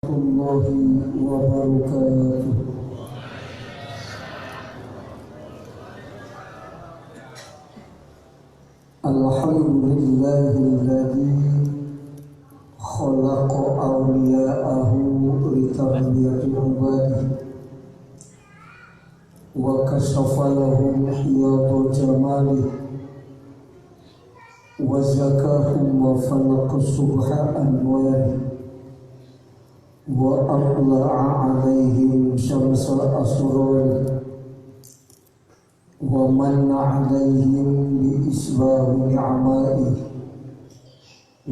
Warahmatullahi wabarakatuh. Alhamdulillahilladzi khalaqa awliya'ahu litarbiyati ibadihi wa kashafa lahum hiyada jamalihi wa zakahum wa falaqa subha anwarihi wa atla'a 'alaihim syamsa asrarihi wa manna 'alaihim bi isbahi ni'amaihi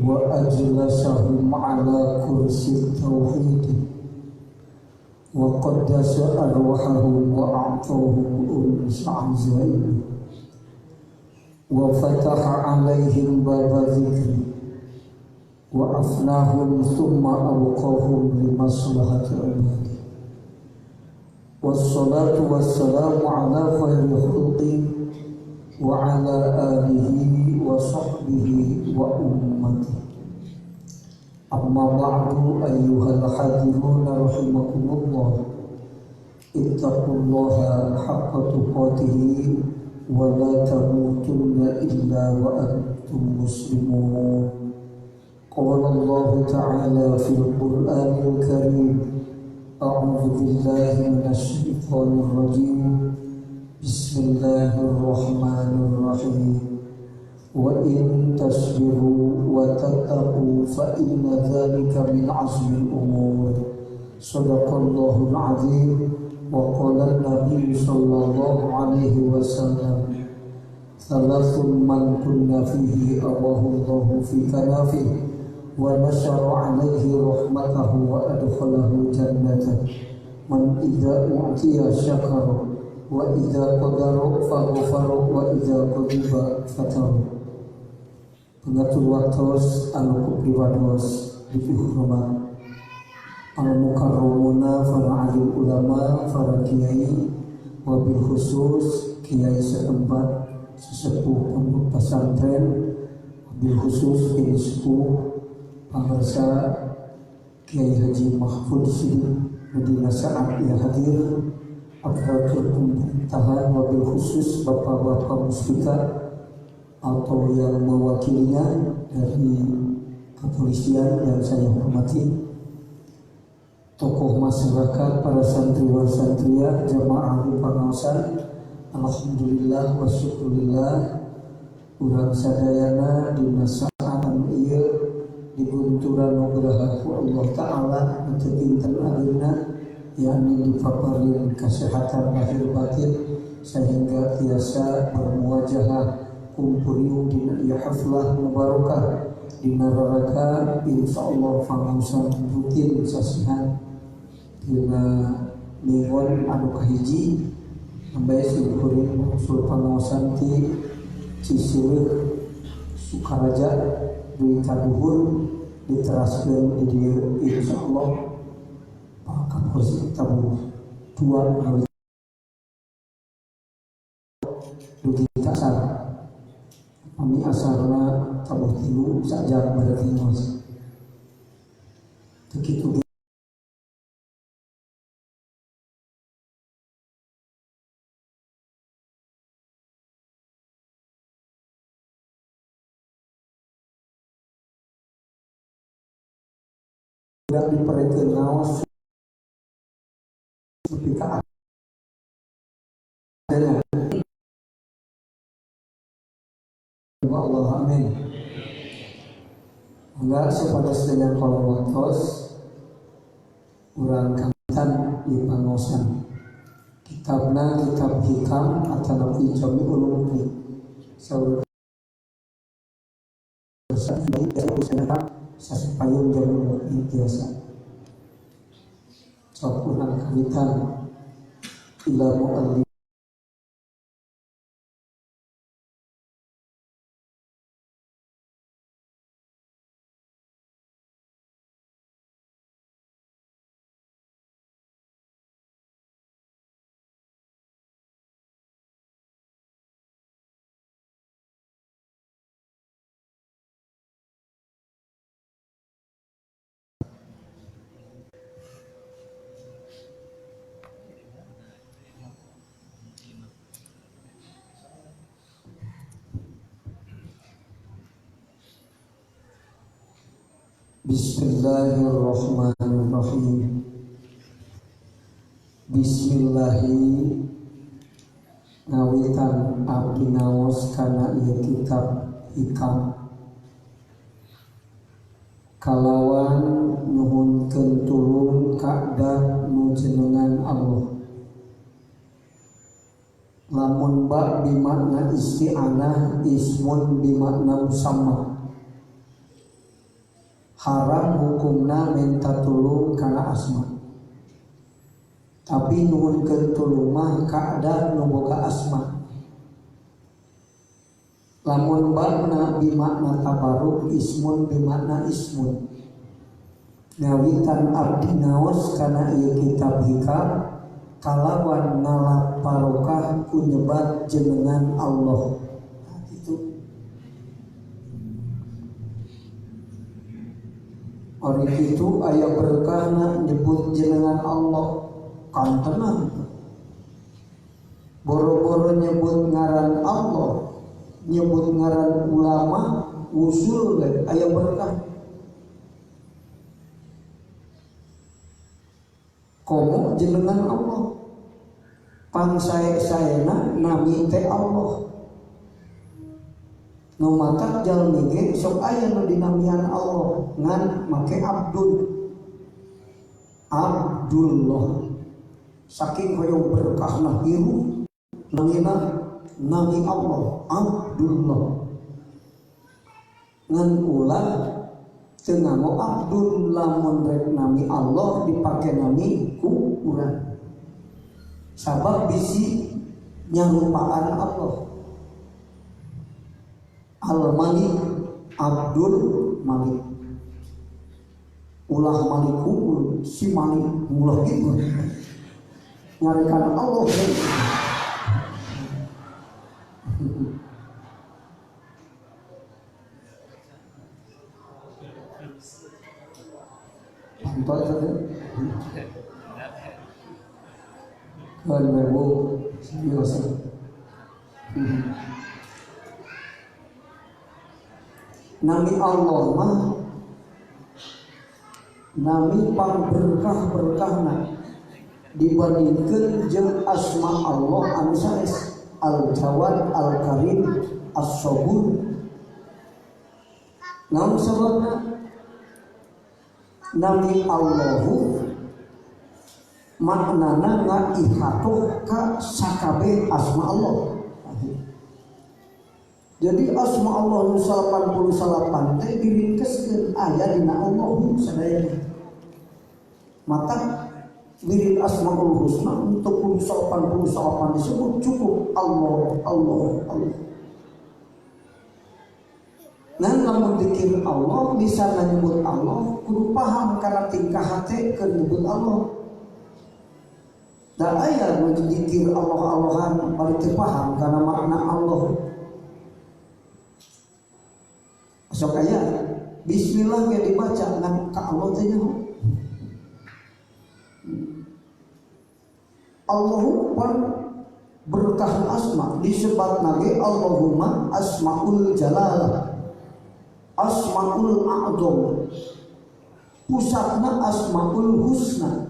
wa ajlasahum 'ala kursi tauhid wa qaddasa arwahahum wa a'tahum unsa 'azaimi wa fataha 'alaihim baba dzikri wa afnahum thumma abqahum limaslahati ibadihi. Wassalatu wassalamu ala khairi khalqi wa ala alihi wa sahbihi wa ummati. Amma ba'du, ayyuhal hadiruna rahimakumullah. Ittaqullaha haqqa tuqatihi wa la tamutunna illa wa antum muslimun. Qala Allah ta'ala fil Qur'anil Karim, a'udzu billahi minasy syaithanir rajim. Bismillahirrahmanirrahim. Wa in tasbiru wa tattaqu fa inna dzalika min azmil umur. Shadaqallahul azim. Wa qala an-nabiy sallallahu alaihi wasallam, thalathun man kunna fihi awahu Allahu fi kanafihi wa nashara alaihi rahmatahu wa adkhalahu jannatahu. Man idza u'tiya syakara wa idza qadara faghfara wa idza qadiba fatara. Pengatur waktos anu kupribados dipihormat al mukarramuna para alim ulama, para kiai, wabil khusus kiai setempat, sesepuh pondok pesantren, wabil khusus ini sepuh pangersa Kiai Haji Mahfud Sidik Medina saat ia hadir, aparatur pemerintahan wabil khusus bapak-bapak muspika atau yang mewakilinya dari kepolisian yang saya hormati, tokoh masyarakat, para santriwan santria, jamaah pengawasan. Alhamdulillah wa syukurillah urang sadayana dina saat ieu digunturan nugraha ku Allah Ta'ala untuk intan adilna, yakni dipaparin kesehatan lahir batin sehingga tiasa bermuajahah kumpuriung dina ieu haflah mubarakah dina raraka insyaallah pangaosan rutin sasihan dina minggon anu kahiji sampai syukurin usul pangaosan ti Ciseureuh Sukaraja duwi kaduhur diteraskeun di dieu insyaallah Pak Kapolsek tabuh dua dugi ka asar pami asarna tabuh tilu sajam berarti ngaos teu kitu. Budak diperekeun ngaos nepi ka adana. Allah amin. Enggak supados dengan kolom waktos urang kawitan di pangaosan kitabna kitab hikam atanapi jami'ul mughni saur sasupayun jami'ul mughni biasa sok urang kawitan ila mu'allim Bismillahirrahmanirrahim. Bismillahi ngawitan abdi ngaos kana ieu kitab hikam kalawan nyuhunkeun tulung ka dat nu jenengan Allah. Lamun ba bimakna isti'anah, ismun bimakna musamma. Haram hukumna minta tulung kana asma. Tapi nyuhunkeun tulung mah ka dat nu boga asma. Lamun ba'na bimakna tabaruk, ismun bimakna ismun. Ngawitan abdi ngaos kana ieu kitab hikam kalawan ngalap barokah ku nyebat jenengan Allah. Nah, gitu. Ari kitu aya berkahna nyebut jenengan Allah kantenan. Boro-boro nyebut ngaran Allah, nyebut ngaran ulama usul ge aya berkah. Komo jenengan Allah pangsae-saena nami teh Allah. Nu matak jalmi ge sok aya nu dinamian Allah ngan make Abdul. Abdullah. Saking hoyong berkahna hirup namina nami Allah Abdullah. Ngan ulah teu nganggo Abdul lamun rek nami Allah dipake nami ku urang. Sabab bisi nyarupaan Allah. Al-Malik Abdul Malik. Ulah Malik unggul si Malik ulah gitu. Ngarekan Allah. Pantau itu kan wewo biasa. Nami Allah mah nami pang berkah-berkahna dibandingkeun jeung asma Allah anu sanes Al-Jawad, Al-Karim, As-Sabur. Naon sababna? Nami Allahu maknana ngaihatoh ka sakabeh asma Allah. Jadi asma Allah nu 88 teh diringkeskeun aya dina Allahu sadayana. Maka wirid asmaul husna untuk 88 disebut cukup Allah, Allah, Allah. Nah, lamun dikir Allah bisa menyebut Allah kudu paham karena tingkah hati keur nyebut Allah. Da aya nu dikir Allah-Allahan bari teu paham karena makna Allah. Sok aya bismillah ge dibaca ngan ka Allah teh nyaho. Allahu pan berkah asma disebatna ge Allahumma asmaul jalal. Asmaul A'dham, pusatna Asmaul Husna.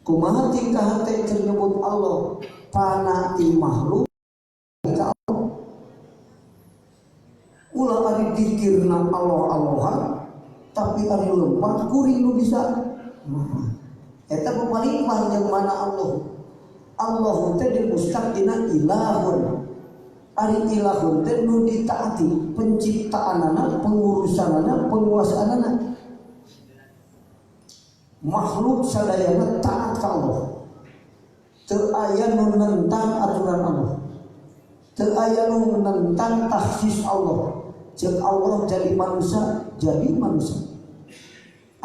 Kumaha tingkah hate keur nyebut Allah pana ti makhluk ka Allah. Ulah ari dikirna Allah-Allahan tapi ari lempang kuring nu bisa. Eta papalimpah jeung mana Allah. Allah teh dimustaq dina ilahun. Ari ilahun teh nu ditaati penciptaanana, pengurusanana, penguasaanana. Makhluk sadayana taat ka Allah. Teu aya nu nentang aturan Allah. Teu aya nu nentang takhsis Allah. Ceuk Allah jadi manusia, jadi manusia.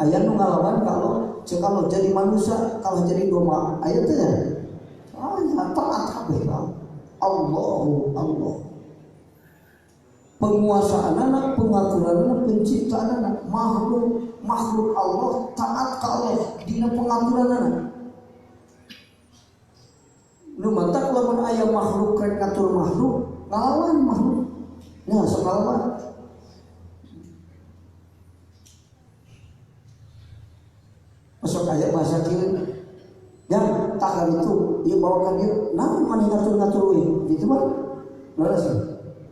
Aya nu ngalawan ka Allah, ceuk Allah jadi manusia, kalah jadi domba. Aya teh ya? Aya taat kabeh ka Allah. Allahu Allah. Penguasaan anak, pengaturan anak, penciptaan anak, makhluk makhluk Allah taat ka Allah dina pengaturan anak. Nu matak lamun aya makhluk rek ngatur makhluk, ngalawan makhluk. Nah, sok ngalawan. Sok aya bahasa kieu. Yang tak itu, ieu bawakan ieu, naon maneh ngatur-ngatur we? Gitu mah. Leres.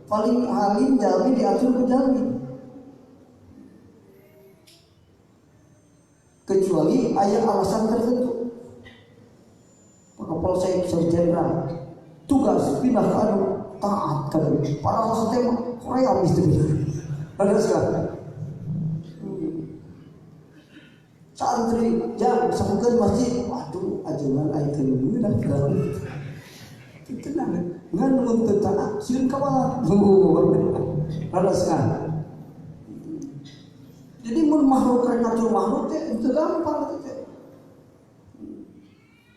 Paling alim jalmi diatur ku jalmi. Kecuali aya alasan tertentu. Pak Kapolsek Jenderal tugas pindah ke anu taat kan para alasan teh Korea misteri. Leres kan? Santri jam sakukeun masjid, waduh ajengan aya keun dah. Tenang, ngan mun teu taat sieun kawalan. Leres kan? Jadi mun makhluk rek ngatur makhluk teh teu gampang teh.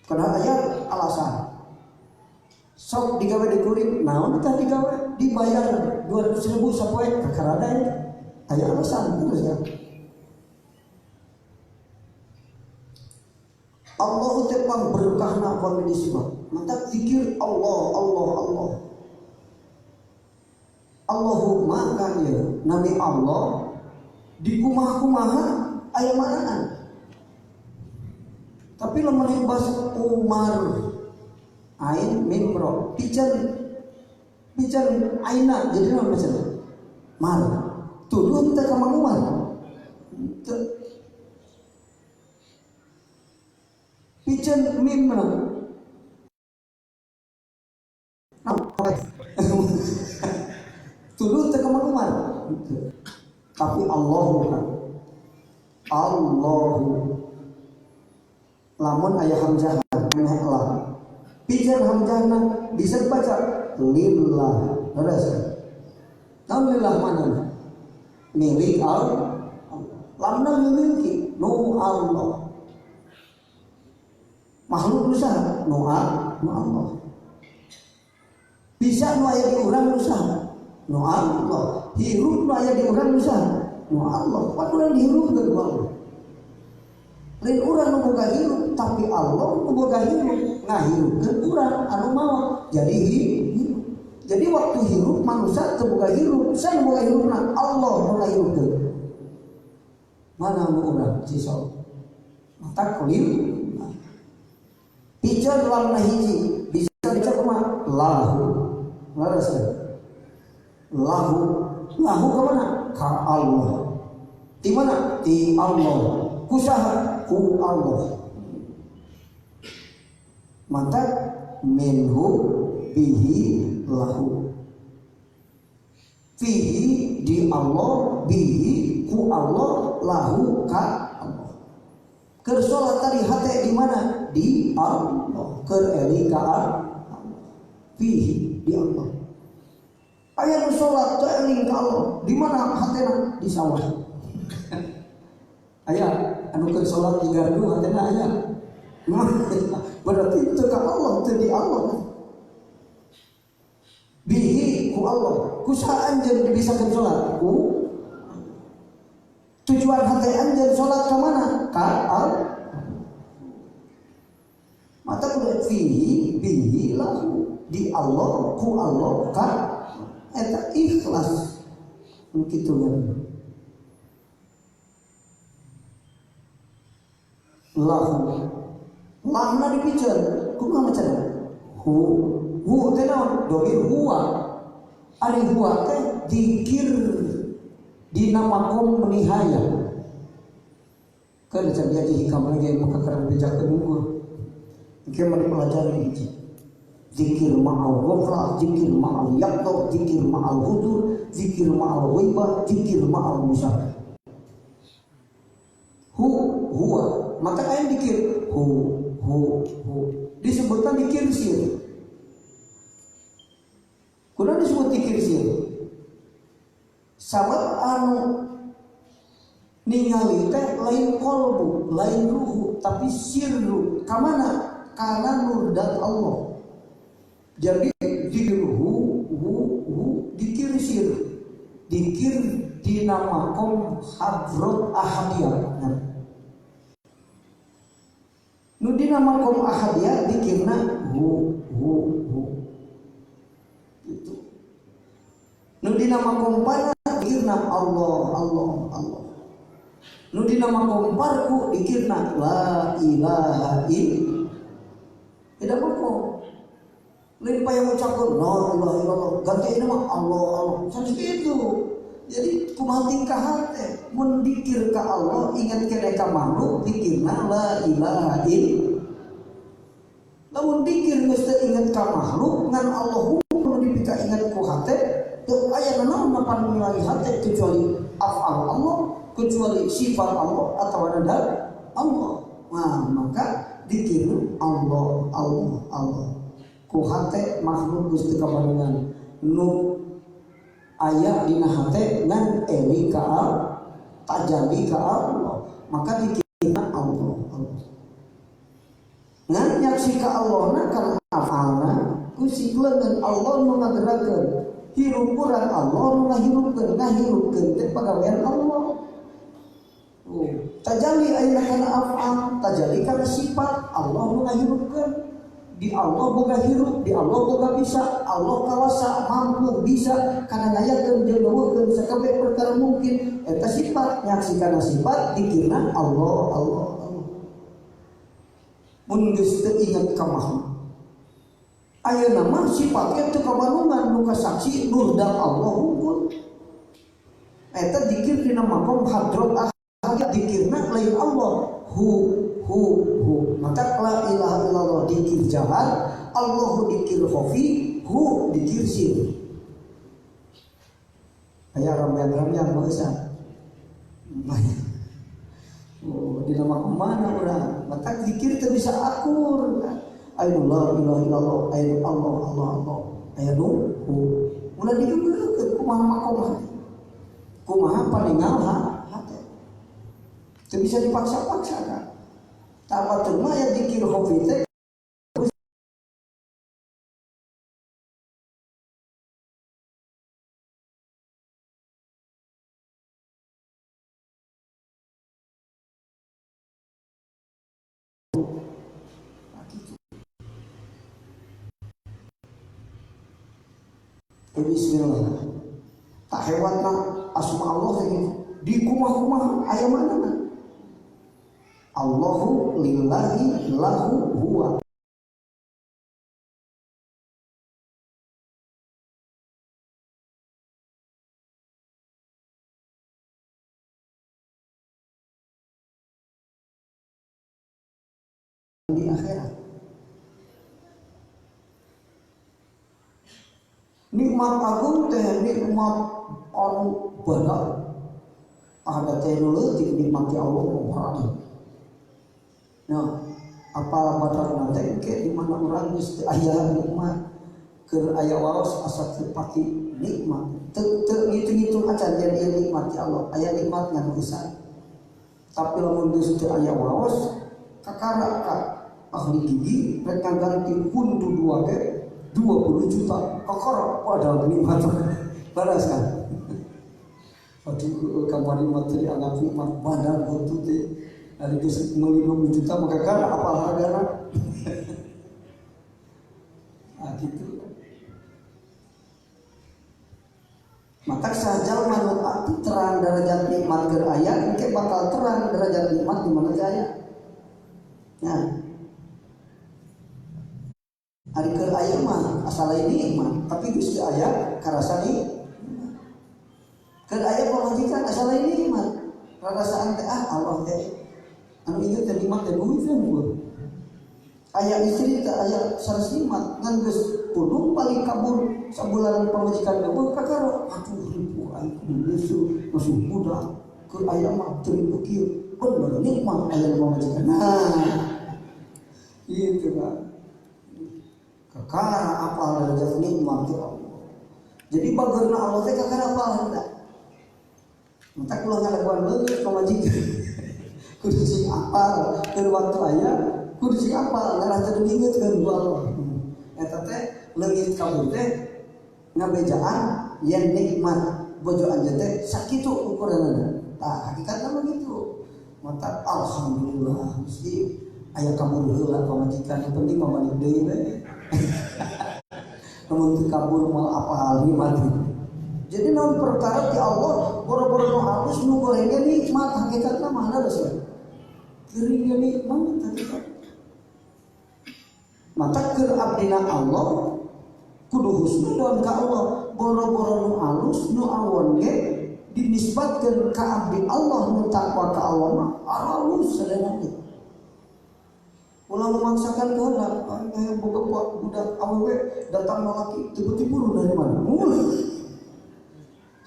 Karena aya alasan. Sok digawe di kuring, naon tah digawe? Dibayar 200.000 sapoe kakarada aya alasan terus ya. Allah teh pang berkahna pang disebut. Mantap zikir Allah, Allah, Allah. Allahumma kan ya, nami Allah di kumaha-kumaha aya maknaan. Tapi lamun bahasa Umar ain mim ro pican pican aina jadi naon maksudna? Mar. Tuduh teh ka Mang Umar. Pican mim mana? Tuduh teh ka Mang Umar. Tapi Allahu kan. Allahu. Lamun aya hamzah meh lah. Pican hamzahna bisa dibaca lillah. Leres. Naon lillah mana? Milik Allah. Lamna memiliki nu Allah. Makhluk nu saha? Nu Allah. Bisa nu aya di urang nu saha? Nu Allah. Hirup nu aya di urang nu saha? Nu Allah. Pan urang dihirupkeun ku Allah. Lain urang nu boga hirup, tapi Allah nu boga hirup, ngahirupkeun urang anu maot. Jadi hirup. Jadi waktu hirup manusia teu boga hirup, saha nu boga hirupna? Allah nu ngahirupkeun. Mana nu urang sisol? Mata kulim. Pican lamna hiji bisa dibaca kumaha? Lahu. Leres teh. Lahu. Lahu ka mana? Ka Allah. Di mana? Di Allah. Ku saha? Ku Allah. Maka minhu bihi lahu. Fihi di Allah, bihi ku Allah, lahu ka Allah. Keur salat tadi hate di mana? Di Allah. Keur eli ka Allah. Fihi di Allah. Aya nu salat teu eling ka Allah. Di mana hatena? Di sawah. Aya anu keur salat di gardu hatena aya. Berarti teu ka Allah, teu di Allah. Bihi ku Allah. Ku saha anjeun dibisakeun salat? Ku tujuan hati anjeun salat ka mana? Ka Allah. Mata kudu fihi bihi lahu. Di Allah, ku Allah, ka eta ikhlas. Kitu kan. Lahu. Lahna dipiceun. Kumaha macana? Hu. Hu teh naon? Domir huwa. Ari huwa teh dikir dina makom nihaya. Kan can dia hikam lagi maka karang bejakeun unggul. Engke mah dipelajari hiji. Zikir ma'al ghaflah, zikir ma'al yaqdha, zikir ma'al hudur, zikir ma'al ghaibah, zikir ma'al musyahadah. Hu huwa, maka aya dikir hu hu hu. Disebutkan dikir sir. Kunaon disebut dikir sir? Sabab anu ningali teh lain kolbu, lain ruhu, tapi sirru. Ka mana? Kana nur dan Allah. Jadi dikir hu hu hu dikir sir. Dikir dina makom hadrat ahadiyah. Nu dina makom ahadiyah dikirna hu hu hu. Itu. Nu dina makom pana dikirna Allah Allah Allah. Nu dina makom parku dikirna la ilaha illallah. Tidak makom. Lain payah ngucapkeun la ilaha illallah, ganti ini mah Allah Allah. Sanes kitu. Jadi kumaha tingkah hate mun dikir ka Allah ingat keneh ka makhluk dikirna la ilaha illallah. Lamun dikir geus teu inget ka makhluk ngan Allah nu dipika inget ku hate teu aya nanaon napan nilai hate kecuali afal Allah, kecuali sifat Allah atau ada Allah. Nah, maka dikir Allah Allah Allah. Ku hate makhluk geus teu kabarengan nu aya dina hate ngan eling ka tajalli ka Allah, maka dikirna Allah Allah. Ngan nyaksi ka Allah na kana afalna ku sikleungeun Allah nu ngagerakeun hirup urang Allah nu ngahirupkeun ngahirupkeun teh pagawean Allah. Oh, tajalli ayeuna kana afal, tajalli kana sifat Allah nu ngahirupkeun. Di Allah boga hirup, di Allah boga bisa, Allah kawasa mampu bisa kana ngayakeun jeung ngeuweuhkeun sakabeh perkara mungkin eta sifat nyaksi kana sifat dikirna Allah Allah Allah. Mun geus teu inget ka makhluk. Ayeuna mah sifat ge teu kabalungan nu kasaksi nurdang Allah hungkul. Eta dikir dina makom hadrat ahad dikirna lain Allah hu hu hu. Maka la ilaha illallah dikir jahar, Allahu dikir khafi, hu dikir sir. Aya ramyan-ramyan mah eusan. Oh, di nama mana urang? Maka dikir teu bisa akur. Ayo la ilaha illallah, ayo Allah Allah Allah. Ayo hu. Ulah digeureukeun kumaha makom. Kumaha paningal hate. Teu bisa dipaksa-paksa kan. Tabatur mah ya dikir khafi teh bismillah. Tak hewatna asma Allah teh di kumah-kumah aya mana? Allahu lillahi lahu huwa. Di akhirat. Nikmat agung teh nikmat anu badak. Ada teh nu leutik nikmat Allah mah. Nah, apa badak nanti ke di mana urang geus teu aya nikmat keur aya waos asa teu pati nikmat. Teu teu ngitung-ngitung acan yen ieu nikmat ti Allah. Aya nikmat ngan pisan. Tapi lamun geus teu aya waos kakara ka ahli gigi rek ngaganti huntu dua ge 20 juta kakara padahal nikmat. Baras kan. Aduh kamari mah teu dianggap nikmat badan huntu teh. Ari geus meuli 20 juta maka kan apal hargana. Ah gitu. Maka sajalma nu terang derajat nikmat keur aya engke bakal terang derajat nikmat di mana teh aya. Nah. Ari keur aya mah asal lain nikmat, tapi geus teu aya karasa nikmat. Keur aya pamajikan asal lain nikmat. Rarasaan teh ah Allah teh anu ieu teh nikmat teh duit teh unggul. Aya istri teh aya sanes nikmat ngan geus pudung paling kabur sabulan pamajikan geueuh kakaro aduh ribu aing kudu leuseuh masih muda keur aya mah teu ribu kieu bener nikmat aya pamajikan. Nah itu kan kakara apal derajat nikmat ti Allah. Jadi bageurna Allah teh kakara apal hendak. Matak ulah ngalakuan leungit pamajikan. Kudu sing apal keur waktu aya kudu sing apal ngarah teu diingetkeun ku Allah. Eta teh leungit kabur teh ngabejaan yen nikmat bojo anjeun teh sakitu ukuranna. Tah hakikatna mah kitu. Matak alhamdulillah mesti aya kabur heula pamajikan yang penting mah balik deui we. Lamun teu kabur moal apal nikmat. Jadi naon perkara ti Allah boro-boro nu halus nu goreng ge nikmat hakikatna mah halus ya. Geuring ge nikmat hakikat. Mata keur abdina Allah kudu husnudon ka Allah boro-boro nu alus nu awon ge dinisbatkeun ka abdi Allah nu takwa ka Allah mah alus sadayana ge. Ulah memaksakan kehendak, hayang boga budak awewe datang lalaki tiba-tiba dari mana?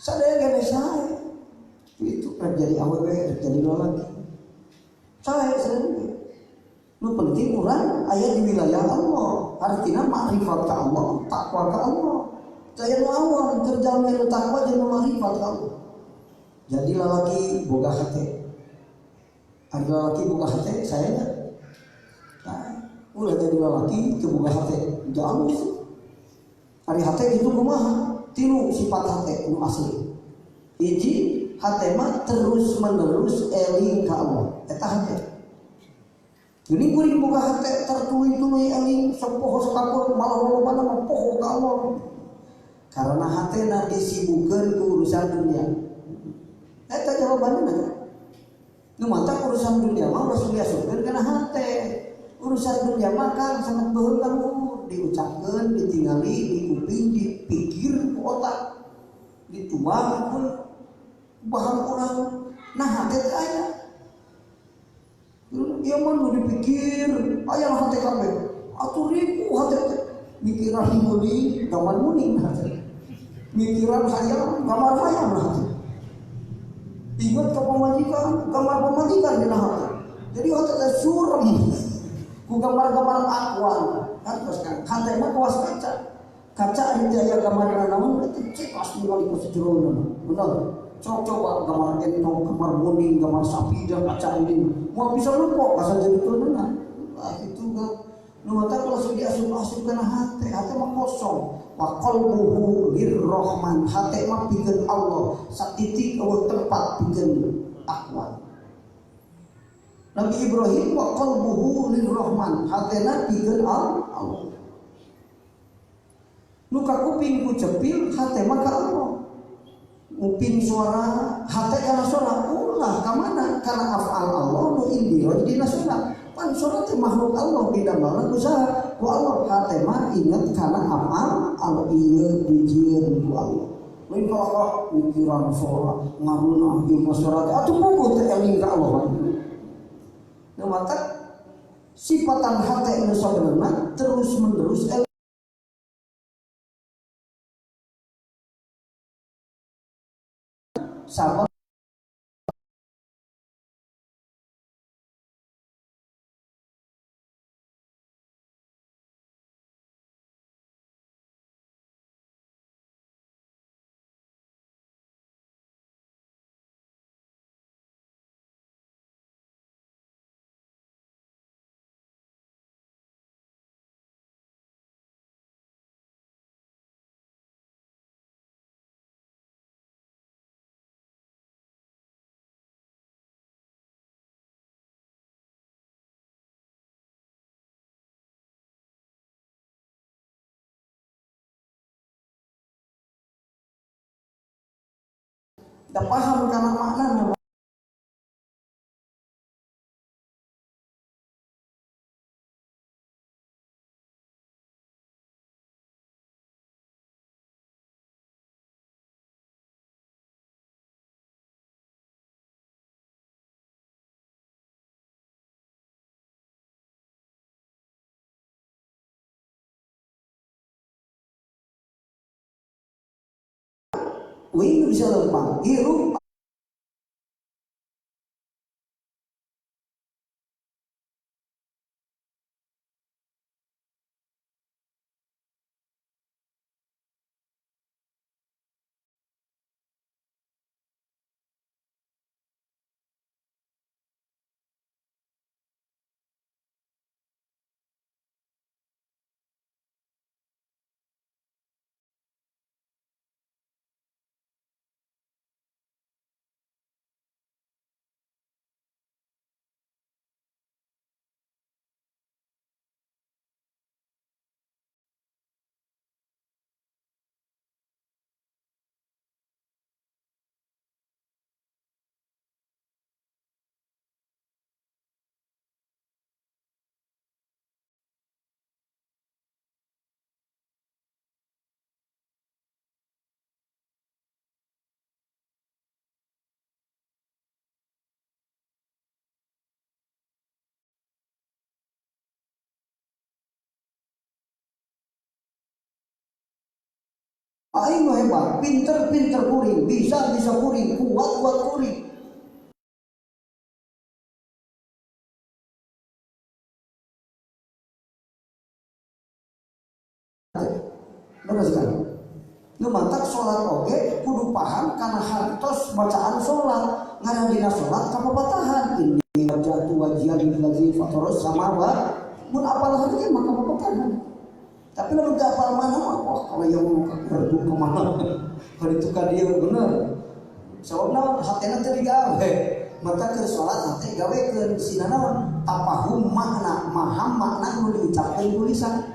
Sadaya gane sae. Itu rek jadi awewe, rek jadi lalaki. Sae sadaya. Nu penting urang aya di wilayah Allah. Artinya makrifat ka Allah, takwa ka Allah. Saya nu awon keur jalmi nu takwa jeung nu makrifat ka Allah. Jadi lalaki boga hate. Ari lalaki boga hate saya nya. Nah, ulah jadi lalaki teu boga hate, jauh. Ari hate kitu kumaha? Tilu sifat hate nu asli. Hiji, hate mah terus menerus eling ka Allah. Eta hate. Geuning kuring boga hate tertuluy-tuluy eling sok poho sakapur malah lolobana mah poho ka Allah. Karena hatena disibukeun ku urusan dunia. Eta jawabanna. Nu matak urusan dunia mah ulah diasupkeun kana hate. Urusan dunia mah kan sangat beuheung kaluhur, diucapkeun, ditingali, dikuping, dipikir ku otak, dituang pun bahan urang. Nah hate teh aya. Ieu mah nu dipikir, aya lah hate kabeh. Atuh ribu hate teh. Mikiran muni, gambar muni hate. Mikiran hayam, gambar hayam hate. Ingat ke pamajikan, gambar pamajikan dina hate. Jadi hate teh surem. Ku gambar-gambar akuan kan terus kan hate mah kawas kaca. Kaca ari teh aya gambarna naon eta cekas ningali ku sajerona. Bener. Sok coba gambar entong, gambar muning, gambar sapi dan kaca ini. Moal bisa lupa ka sajerona. Ah itu kan nu mata kalau sudah diasup-asup kana hate, hate mah kosong. Wa qalbuhu lirrahman, hate mah pikeun Allah, satitik eueuh tempat pikeun akuan. Nabi Ibrahim wa qalbuhu lirrahman, hatena pikeun Allah. Nu kakuping ku cepil, hate mah ka Allah. Nguping suara, hate kana suara, ulah ka mana? Kana afal Allah nu indiro dina suara. Pan suara teh makhluk Allah didamel ku saha? Ku Allah. Hate mah inget kana afal Allah ieu dijieun ku Allah. Lain kalau mikiran suara, ngarunah ieu mah suara teh atuh puguh teh eling ka Allah. Nu matak sifatan hate nu sabenerna terus menerus sama tidak paham karena maknanya. Wing bisa lempang, hirup Aing nu hebat, pinter-pinter kuring, bisa-bisa kuring, kuat-kuat kuring. Bener sekali. Nu mantak salat oge kudu paham kana hartos bacaan salat. Ngaran dina salat kapapatahan ini wajhtu wajhiya lillazi fataras samawati mun apal harti mah kapapatahan. Tapi lamun teu apal mana mah wah kalau yang mau ka kemana? Ka ditu ka dieu bener. Sabab naon hatena teu digawe. Mata keur salat hate gawekeun sina naon tapahum makna, maham makna nu diucapkeun ku lisan.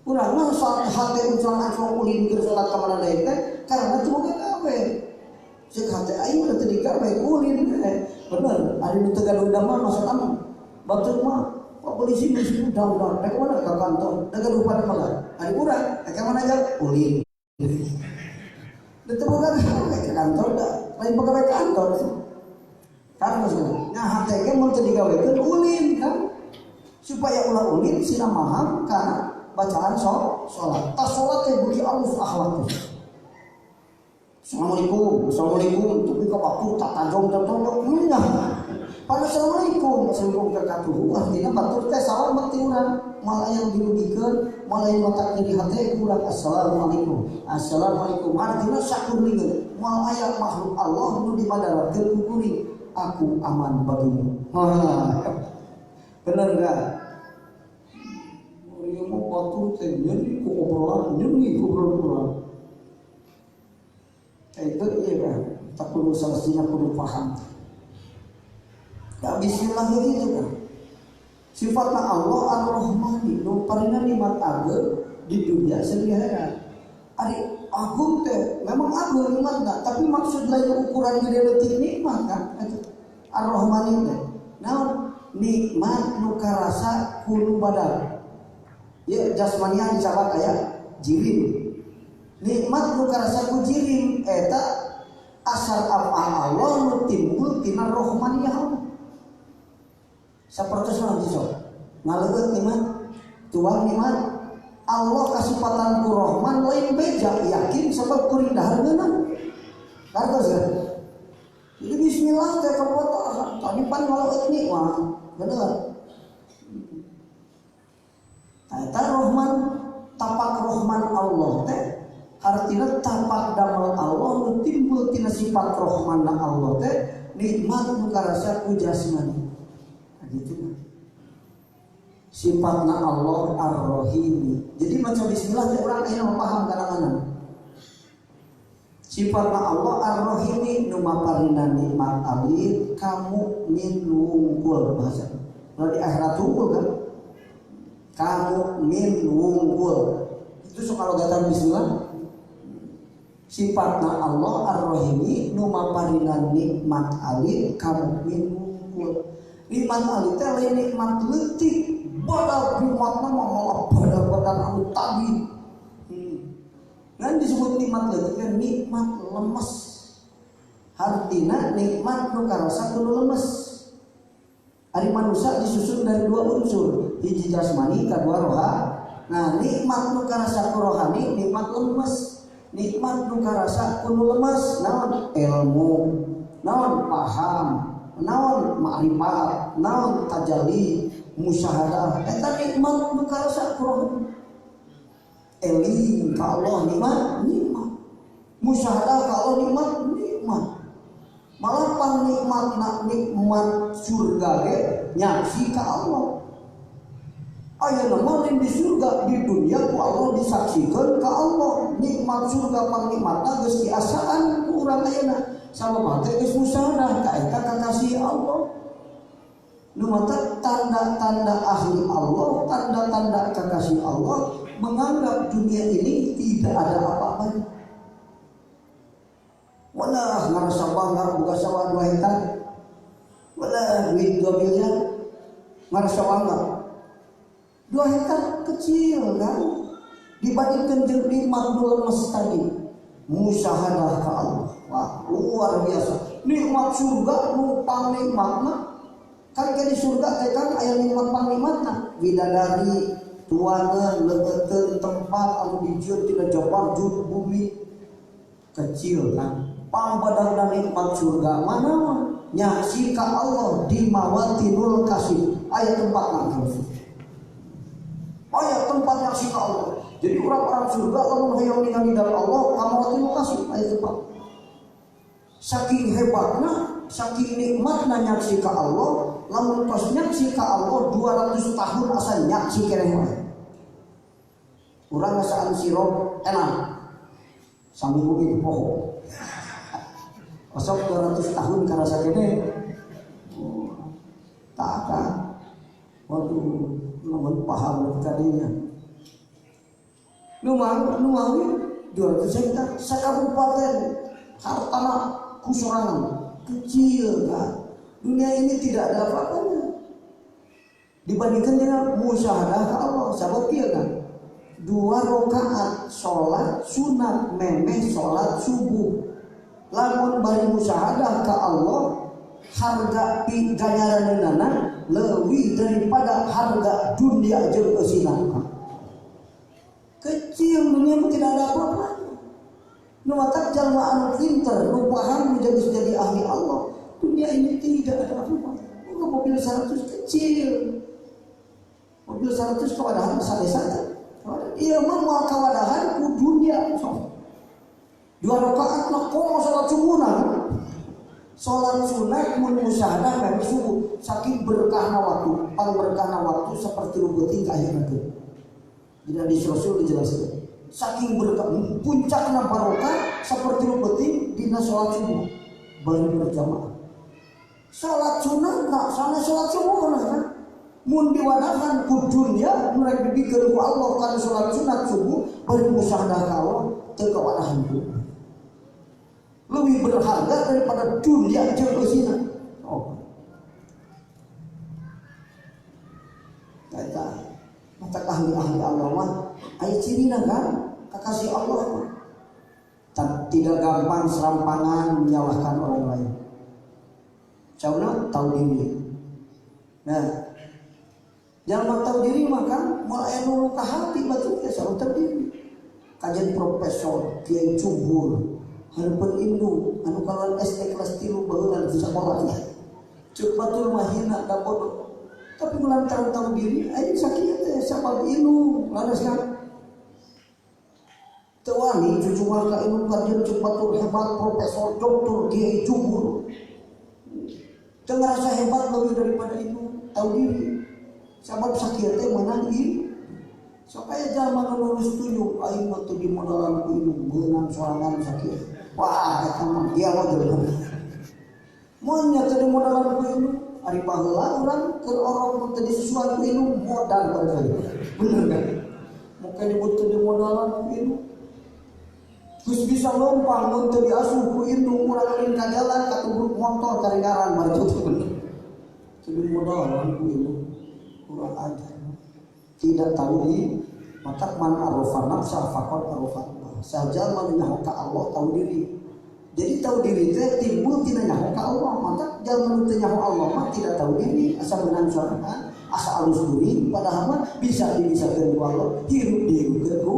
Urang mah salat hate ucang-ucang ulin keur salat ka mana deui teh karena teu boga gawe. Ceuk hate aing teu digawe ulin teh. Bener, ari nu teu gaduh mah maksudna batur mah pak polisi geus udah-udah rek mana ka kantor, da gaduh pada malah. Ari urang rek ka mana aja ulin. Teu boga gawe ka kantor da lain pegawai kantor. Kan maksudna. Nah hate ge mun teu digawekeun ulin kan. Supaya ulah ulin sina maham kana bacaan sholat. Tas sholat teh beuki alus akhlak teh. Assalamualaikum, assalamualaikum. Tapi ka batur tatajong tatojong nya. Pada assalamualaikum, assalamualaikum ka katuhu artinya batur teh salam ti urang. Malah yang dirugikeun, malah yang matak nyeri hate kurang assalamualaikum. Assalamualaikum artinya sakurlingeun. Moal aya makhluk Allah nu dimadaratkeun ku kuring. Aku aman bagimu. Bener enggak? Ieu mah batur teh nyeri ku obrolan, nyeri ku obrolan. Itu iya kan, tak perlu salahnya perlu paham. Ya bismillah gitu kan. Sifatnya Allah Ar-Rahmani, nu parina nikmat ageung di dunia jeung di akhirat. Ari agung teh memang agung nikmatna, tapi maksud lain ukuran gede leutik nikmat kan eta. Ar-Rahmani teh naon nikmat nu karasa ku nu badan. Ya jasmaniah dicabat aya jirim. Nikmat nu karasa ku jirim eta asar af'al Allah nu timbul tina rahmaniyah Allah. Sapertos naon sok? Ngaleueut nikmat, tuang nikmat. Allah kasipatan ku Rahman lain beja yakin sebab kuring dahar ngeunah. Kartos ya. Jadi bismillah teh kapotohan tadi pan ngaleueut nikmat, bener. Eta Rahman tapak Rahman Allah teh artinya tapak damel Allah nu timbul tina sifat Rahmanna Allah teh nikmat nu karasa ku jasmani. Nah, gitu mah. Sifatna Allah Ar-Rahim. Jadi maca bismillah teh urang ayeuna paham kadang-kadang. Sifatna Allah Ar-Rahim nu maparina nikmat alit ka mukmin wungkul bahasa. Kalau di akhirat wungkul kan? Ka mukmin wungkul. Itu sok kalau datang bismillah. Sifatna Allah Ar-Rahimi nu maparina nikmat alit ka mukmin wungkul. Nikmat alit teh lain nikmat leutik, badal nikmatna mah malah badal-badal anu tadi. Ngan disebut nikmat leutik teh nikmat lemes. Hartina nikmat nu karasa kudu lemes. Ari manusia disusun dari dua unsur, hiji jasmani, kadua roha. Nah, nikmat nu karasa ku rohani, nikmat lemes. Nikmat nu karasa kudu lemes, naon ilmu, naon paham, naon ma'rifat, naon tajalli, musyahadah. Eta nikmat nu karasa ku rohani. Eling ka Allah nikmat, nikmat. Musyahadah ka Allah nikmat, nikmat. Malah pang nikmat nikmat surga ge nyaksi ka Allah. Ayeuna mah lain di surga, di dunia ku Allah disaksikan ka Allah. Nikmat surga pang nikmatna geus diasaan ku urang ayeuna. Sabab teh geus musyahadah ka eta kakasih Allah. Nu mata tanda-tanda ahli Allah, tanda-tanda kakasih Allah menganggap dunia ini tidak ada apa-apanya. Walah ngarasa bangga boga sawah 2 hektar. Walah duit 2 miliar. Ngarasa bangga. 2 hektar kecil kan dibandingkan jeung nikmat nu lemes tadi. Musyahadah ka Allah. Wah, luar biasa. Nikmat surga nu pangnikmatna. Kan ke di surga teh kan aya nikmat pangnikmatna, bidadari, Tuangan leueutkeun tempat anu dijieun tina jabarjud bumi kecil kan. Pambadangna nikmat surga mana mah nyaksi ka Allah di mawatinul kasih. Aya tempat nang. Aya tempat nyaksi ka Allah. Jadi orang-orang surga lamun hoyong ningali dari Allah ka mawatinul kasih aya tempat. Saking hebatna, saking nikmatna nyaksi ka Allah, lamun tos nyaksi ka Allah 200 tahun asa nyaksi keneh wae. Urang ngasaan sirup enak. Saminggu ge poho. Osok 200 tahun karasa kene. Oh, tak akan. Waduh, lamun paham kadinya. Nu mawi 200 hektar sakabupaten hartana kusorangan kecil kan. Dunia ini tidak ada apa-apanya dibandingkan dengan musyahadah ke Allah. Sabab kieu kan 2 rakaat salat sunat memeh salat subuh. Lamun bari musyahadah ke Allah harga ganjaranna leuwih daripada harga dunia jeung eusina. Kecil dunia mah tidak ada apa-apanya. Nu matak jalma anu pinter, nu paham menjadi ahli Allah. Dunia ini tidak ada apa-apa. Mobil 100 kecil. Mobil 100 kawadahan sae-sae. Ieu mah moal kawadahan ku dunia. 2 rakaat mah komo salat subuhna. Salat sunat mun musyahadah meh subuh saking berkahna waktu, pangberkahna waktu seperti rubutin ka akhirna teh. Di hadis Rasul dijelaskan. Saking berkah puncakna barokah seperti rubutin dina salat subuh bari berjamaah. Salat sunat nah sana salat subuh nah kan. Mun diwadahan ku dunia mereka dibikeun ku Allah kana salat sunat subuh bari musyahadah ka Allah teu kawadahan ku. Lebih berharga daripada dunia jeung eusina. Oh. Eta mata ahli-ahli Allah mah aya cirina kan kakasih Allah mah. Tidak gampang serampangan menyalahkan orang lain. Cauna tahu diri. Nah, jangan tahu diri mah kan moal aya nu ka hati batur teh saur tahu diri. Kajian profesor kiai cubur hareupeun indung anu kaluar SD kelas 3 baheula di sakola. Ceuk batur mah hina da bodoh. Tapi lantaran tahu diri aya sakieu teh sabab ilmu laras kan. Teu wani cucungah ka indung kajian ceuk batur hebat profesor doktor kiai cubur. Teu ngarasa hebat lebih daripada itu, tahu diri. Sabab sakieu teh meunang ieu. Sok aya jalma nu lulus tunjuk aing mah teu dimodalan ku indung meunang sorangan sakieu. Wah, eta mah dia mah jelema. Mun nya teu dimodalan ku indung, ari baheula urang keur orok mun teu disusuan ku indung modal bae. Bener kan? Moke nyebut teu dimodalan ku indung. Geus bisa lompang mun teu diasuh ku indung urang ulin ka jalan katubruk motor karingaran bae teu bener. Teu dimodalan ku indung kurang ajar. Tidak tahu di mata man arrofa nafsa faqad arrofa Allah. Saja man nyaho ka Allah tahu diri. Jadi tahu diri teh timbul tina nyaho ka Allah. Maka jalma nu teu nyaho Allah mah tidak tahu diri, asa meunang sorangan, asa alus diri, padahal mah bisa dibisakeun ku Allah, hirup dihirupkeun ku.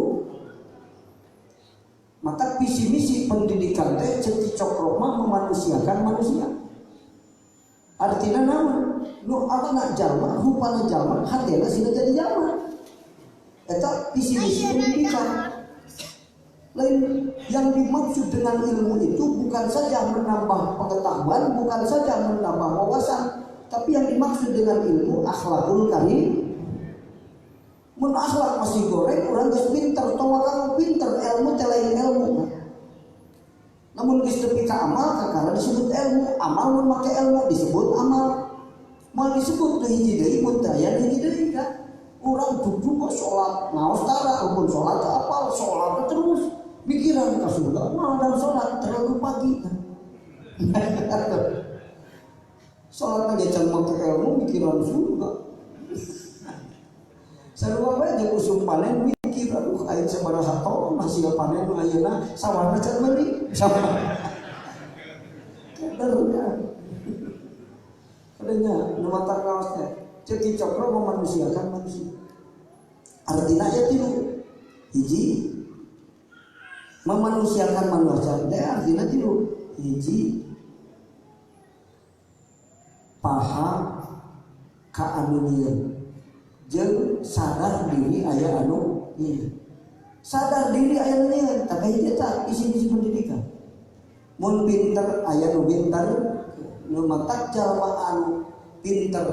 Maka visi misi pendidikan teh ceuk Cokro mah memanusiakan manusia. Artinya naon? Nu awalna jalma, rupana jalma, hatena sina jadi jalma. Eta visi misi pendidikan. Lain yang dimaksud dengan ilmu itu bukan saja menambah pengetahuan, bukan saja menambah wawasan, tapi yang dimaksud dengan ilmu akhlakul karim. Mun akhlak masih goreng, urang geus pinter, tong kamu pinter, ilmu teh lain ilmu. Namun geus tepi ka amal kakara disebut ilmu, amal mun make ilmu disebut amal. Moal disebut teu hiji deui mun teu aya hiji deui kan. Urang duduk kok salat, ngaos tara mun salat teu apal, salat terus mikiran ka surga, moal dan salat terlalu pagi. Salat ge can make ilmu mikiran surga. Sarua bae jeung usum panen mikir aduh aing sabaraha ton hasil panen nu ayeuna sawahna can meuli. Kadernya. Adanya nu matak raos teh. Ceuk Cokro memanusiakan manusia. Artina aya tilu. Hiji memanusiakan manusia teh artina tilu. Hiji paham ka anu nyieun jeung sadar diri aya anu nyieun. Sadar diri aya nu nyieun, tapi hiji eta isi-isi pendidikan. Mun pinter aya nu pinter, nu matak jalma anu pinter.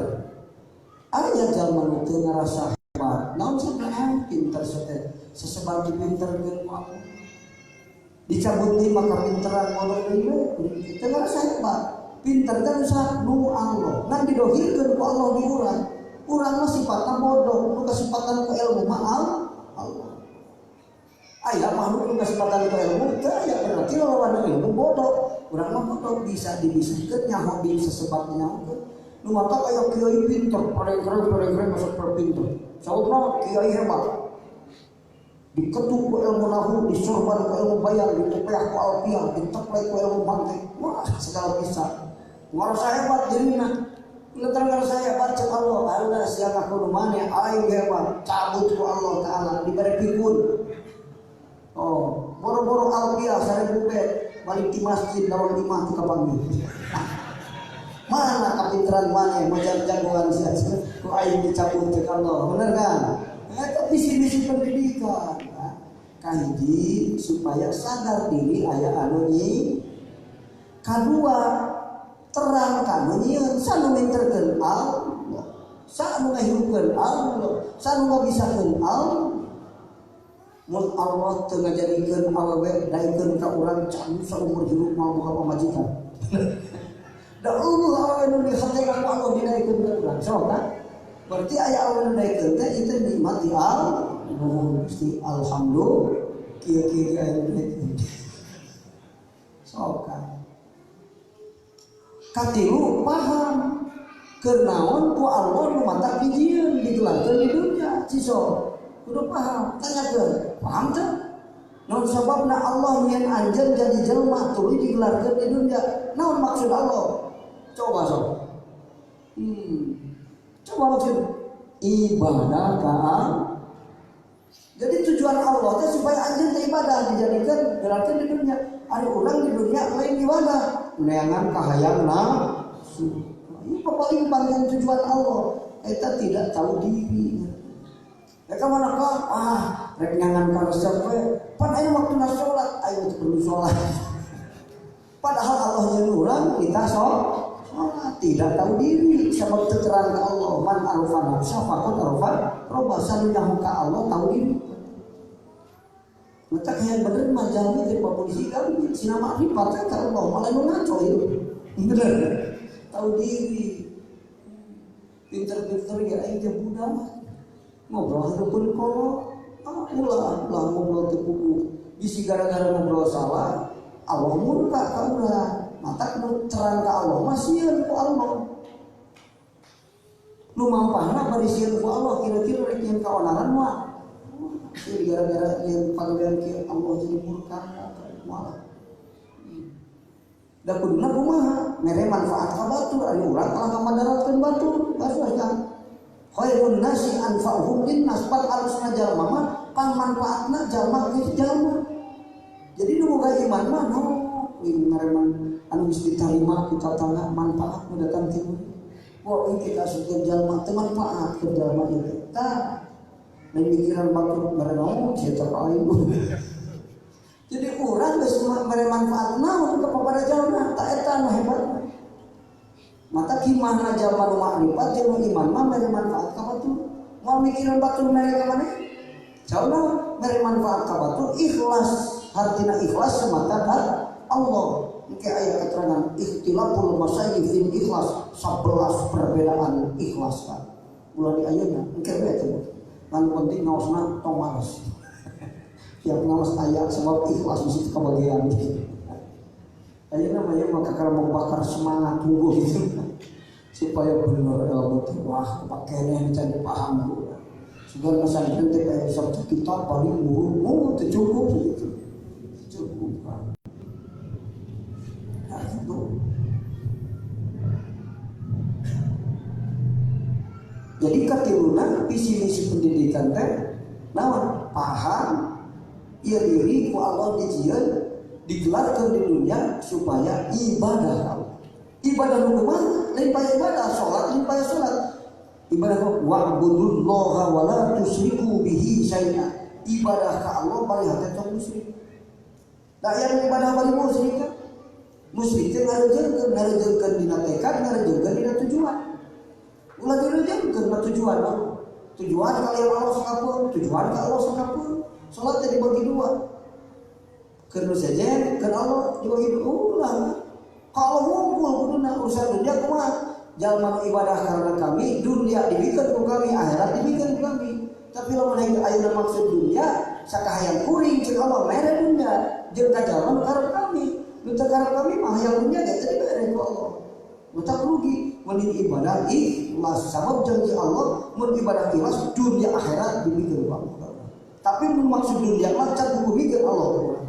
Aya jalma nu teu ngarasa hebat. Naon sabab pinter sesebat dipinterkeun ku Allah. Dicabut deui maka pinteran bodoh deui we, teu ngarasa hebat. Pinter teh usah nu Allah. Ngan didohirkeun ku Allah di urang. Urang mah sifatna bodoh, nu kasipatan ku ilmu mah Allah. Aya makhluk nu kasipatan ku ilmu teu aya, berarti lawan ilmu bodoh. Urang mah bodoh bisa dibisikeun nyaho di sesebat nyahokeun. Nu matak aya kiai pinter, paling keren masuk pinter. Saurna kiai hebat. Diketuk ku ilmu nahu, disorban ku ilmu bayan, ditepeah ku alfiah, diteplek ku ilmu mantik. Wah, segala bisa. Ngarasa hebat dirina. Lantaran ngarasa hebat cek Allah, Allah siapa kudu maneh aing hebat, cabut ku Allah taala dibere pikun. Oh, boro-boro alfiah 1000 bet, balik di masjid lawan imah teu kapanggih. Mana kapinteran maneh mau jagoan sia ku aing dicabut cek Allah, bener kan? Eta visi-misi pendidikan. Kahiji supaya sadar diri aya anu nyi. Kadua terang kanu nyieun, sanu minterkeun Allah, sanu ngahirupkeun Allah, sanu ngabisakeun Allah. Mun Allah teu ngajadikeun awewe daekeun ka urang can saumur hirup moal boga pamajikan. Da eueuh awewe nu dihatena ku Allah didaekeun ka urang. Sok kan? Berarti aya awewe nu daekeun teh itu nikmat di Allah. Nuhun Gusti, alhamdulillah kieu-kieu aya nu daekeun. Sok kan? Katilu paham keur naon ku Allah nu matak dijieun digelarkeun di dunya. Ciso kudu paham, tanyakeun, paham teu? Naon sababna Allah nyieun anjeun jadi jelema tuluy digelarkeun di dunya? Naon maksud Allah? Coba sok. Coba maksud ibadah ka. Jadi tujuan Allah teh supaya anjeun teh ibadah dijadikeun gelarkeun di dunya. Ari urang di dunya lain ibadah, neangan kahayang nafsu. Ini paling panjang tujuan Allah. Eta tidak tahu diri. Rek mana ka? Ah, rek nyangan ka resep we. Pan aya waktuna salat, ayo teu perlu salat. Padahal Allah yang urang kita salat tidak tahu diri sebab teu terang ka Allah man arfa nafsa faqad arfa robba sanu ka Allah tahu diri. Mata hayang bener mah jalmi teh polisi kan sina makrifat ka Allah malah nu ngaco ieu. Bener. Tahu diri. Pinter-pinter ya aing teh budak. Ngobrol hareupeun kolot, ah ulah ulah ngobrol teu puguh. Bisi gara-gara ngobrol salah, Allah murka ka urang. Mata nu terang ka Allah mah sieun ku Allah. Nu mampahna bari sieun ku Allah kira-kira rek nyieun kaonaran mah. Ieu gara-gara nyieun pagawean kieu Allah jadi murka malah. Da kuduna kumaha? Mere manfaat ka batur ari urang kalah ngamadaratkeun batur, basuh kan. Khairun nasi anfa'uhum linnas, pan alusna jalma mah pan manfaatna jalma geus jalma. Jadi nu boga iman mah no ngareman anu geus ditarima ku tatangga manfaat nu datang ti. Wah, ieu kita asupkeun jalma teu manfaat ke jalma ieu. Tah, lain mikiran batur mere naon sia ka aing. Jadi urang geus mere manfaat naon ka papada jalma, tah eta nu hebat. Mata kimahna jalma nu makrifat jeung nu iman mah mere manfaat ka batur. Moal mikiran batur mere ka maneh? Jauhna mere manfaat ka batur ikhlas, hartina ikhlas semata ka Allah. Engke aya keterangan ikhtilaful masayif fil ikhlas, 11 perbedaan ikhlas kan. Ulah di ayeuna engke we teh. Ngan penting ngaosna tong males. Tiap ngaos aya sebab ikhlas mesti kebagian. Ayeuna mah ieu mah kakara bakar semangat tunggu gitu. Supaya bener ilmu teh wah pakene can dipaham ku. Sugan pesantren teh aya sabtu kitab paling murung teu cukup gitu. Cukup kan. Nah, itu. Jadi katiluna visi misi pendidikan teh Naon? Paham ieu diri ku Allah dijieun digelarkeun di dunia supaya ibadah Allah. Ibadah nu kumaha? Lain paya ibadah salat, lain paya salat. Ibadah wa'budullaha wa la tusyriku bihi syai'a. Ibadah ka Allah bari hate tong musyrik. Da yang ibadah bari musyrik kan? Musyrik teh ngarejeungkeun dina tekad, ngarejeungkeun dina tujuan. Ulah direjeungkeun mah tujuan mah. Tujuan kalian Allah sakapeung, tujuan ka Allah sakapeung. Salat teh dibagi dua. Keur nu sejen, keur Allah dibagi dua. Ulah. Kalau ngumpul kuduna urusan dunia kumaha? Jalma ibadah karena kami, dunia dibikeun ku kami, akhirat dibikeun ku kami. Tapi lamun ayeuna maksud dunia, sakahayang kuring ceuk Allah mere dunia, jeung ka jalma nu karep kami. Nu teu karep kami mah hayang dunia ge teu dibere ku Allah. Matak rugi mending ibadah ikhlas sabab janji Allah mun ibadah ikhlas dunia akhirat dibikeun ku Allah. Tapi mun maksud dunia mah can kudu bikeun Allah.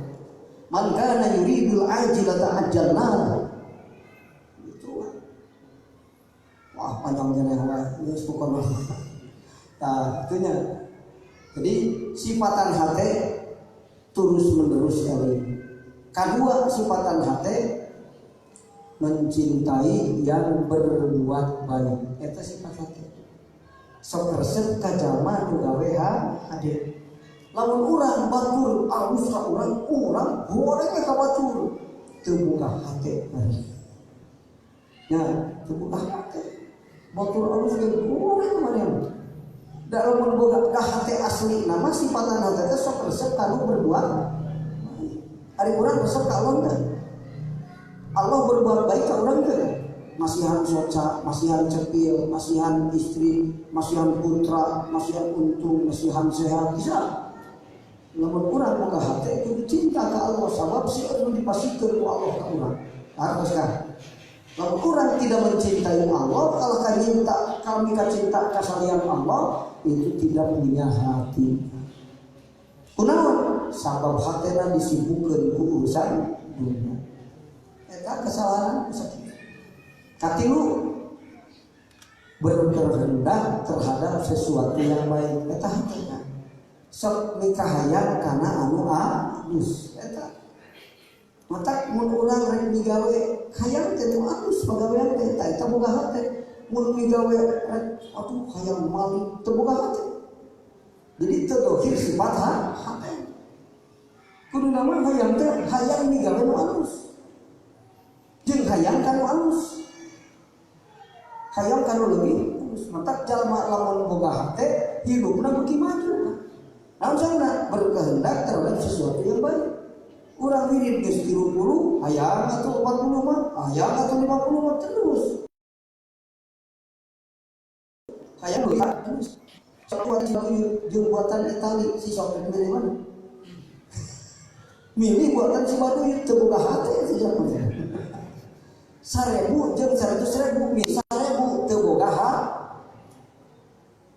Man kana yuridul ajilata ajjalna. Itu. Wah, panjang keneh wae geus pokona. Nah, itunya. Jadi sifatan hate terus menerus eling. Kedua sifatan hate mencintai yang berbuat baik. Eta sifat hate. Sok resep ka jalma nu gawe hade. Lamun urang batur alus ka urang, urang goreng ka batur. Teu boga hate. Ya, teu boga hate. Batur alus ge goreng manehna. Da lamun boga da hate asli nama sifatan hate teh sok resep ka nu berbuat baik. Ari urang resep ka Allah teh. Allah berbuat baik ka urang teh. Masihan soca, masihan cepil, masihan istri, masihan putra, masihan untung, masihan sehat, bisa. Lamun urang boga hate kudu cinta ka Allah sabab seueur nu dipasikeun ku Allah ka urang. Hartos kan? Lamun urang tidak mencintai Allah, kalau cinta kami cinta kasalian Allah, itu tidak punya hati. Kunaon? Sabab hatena disibukkeun ku urusan dunia. Eta kesalahan sakitu. Katilu berkehendak terhadap sesuatu yang baik. Eta hatena. Sok mikahayang kana anu alus. Eta. Matak mun urang rek migawe hayang teh nu alus pagawean teh eta boga hate. Mun migawe rek atuh hayang maling teu boga hate. Jadi teu dohir sifat hate. Kudu nama hayang teh hayang migawe nu alus. Jeung hayang ka nu alus. Hayang ka nu leuwih alus. Matak jalma lamun boga hate hidupna beuki maju. Naon sababna? Berkehendak terhadap sesuatu yang baik. Urang wirid geus 30, hayang atuh 40 mah, hayang atuh 50 mah terus. Hayang leuwih terus. Sok buatan Cibauyut jeung buatan Itali si sok rek milih mana? Milih buatan Cibaduyut teu boga hate si sok. 1000 jeung 100.000, milih 1000 teu boga hate.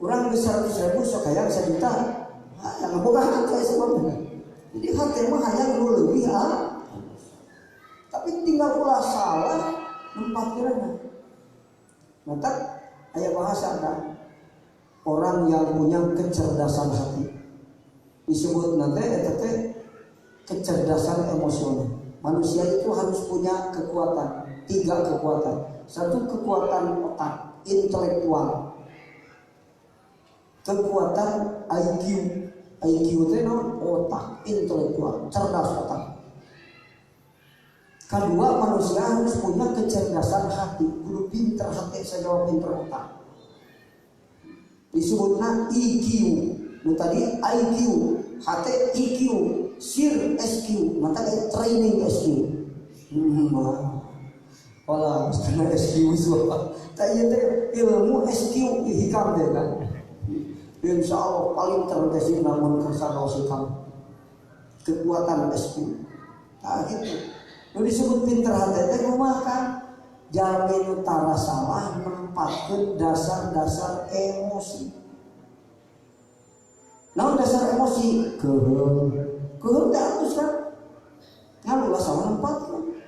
Urang geus 100.000 sok hayang 1 juta. Hayang boga hate sebabna. Jadi hate mah hayang nu leuwih alus. Tapi tinggal ulah salah nempatkeunana. Matak aya bahasa kan orang yang punya kecerdasan hati disebut nanti eta teh kecerdasan emosional. Manusia itu harus punya kekuatan, tiga kekuatan. Satu kekuatan otak, intelektual. Kekuatan IQ. IQ itu naon? Otak, intelektual, cerdas otak. Kedua, manusia harus punya kecerdasan hati, kudu pinter hati saja pinter otak. Disebutna EQ. Nu tadi IQ, HT EQ, SIR SQ, mata kayak training SQ. Wala, setengah SQ semua. Tak iya teh ilmu SQ hikam teh kan. Insya Allah paling terdesin namun kersa hikam. Kekuatan SQ. Nah gitu. Nu disebut pinter hati teh kumaha kan? Jamin tara salah nempatkeun dasar-dasar emosi. Naon dasar emosi? Keuheul. Keuheul teh alus kan? Ngalulah salah nempatkeun.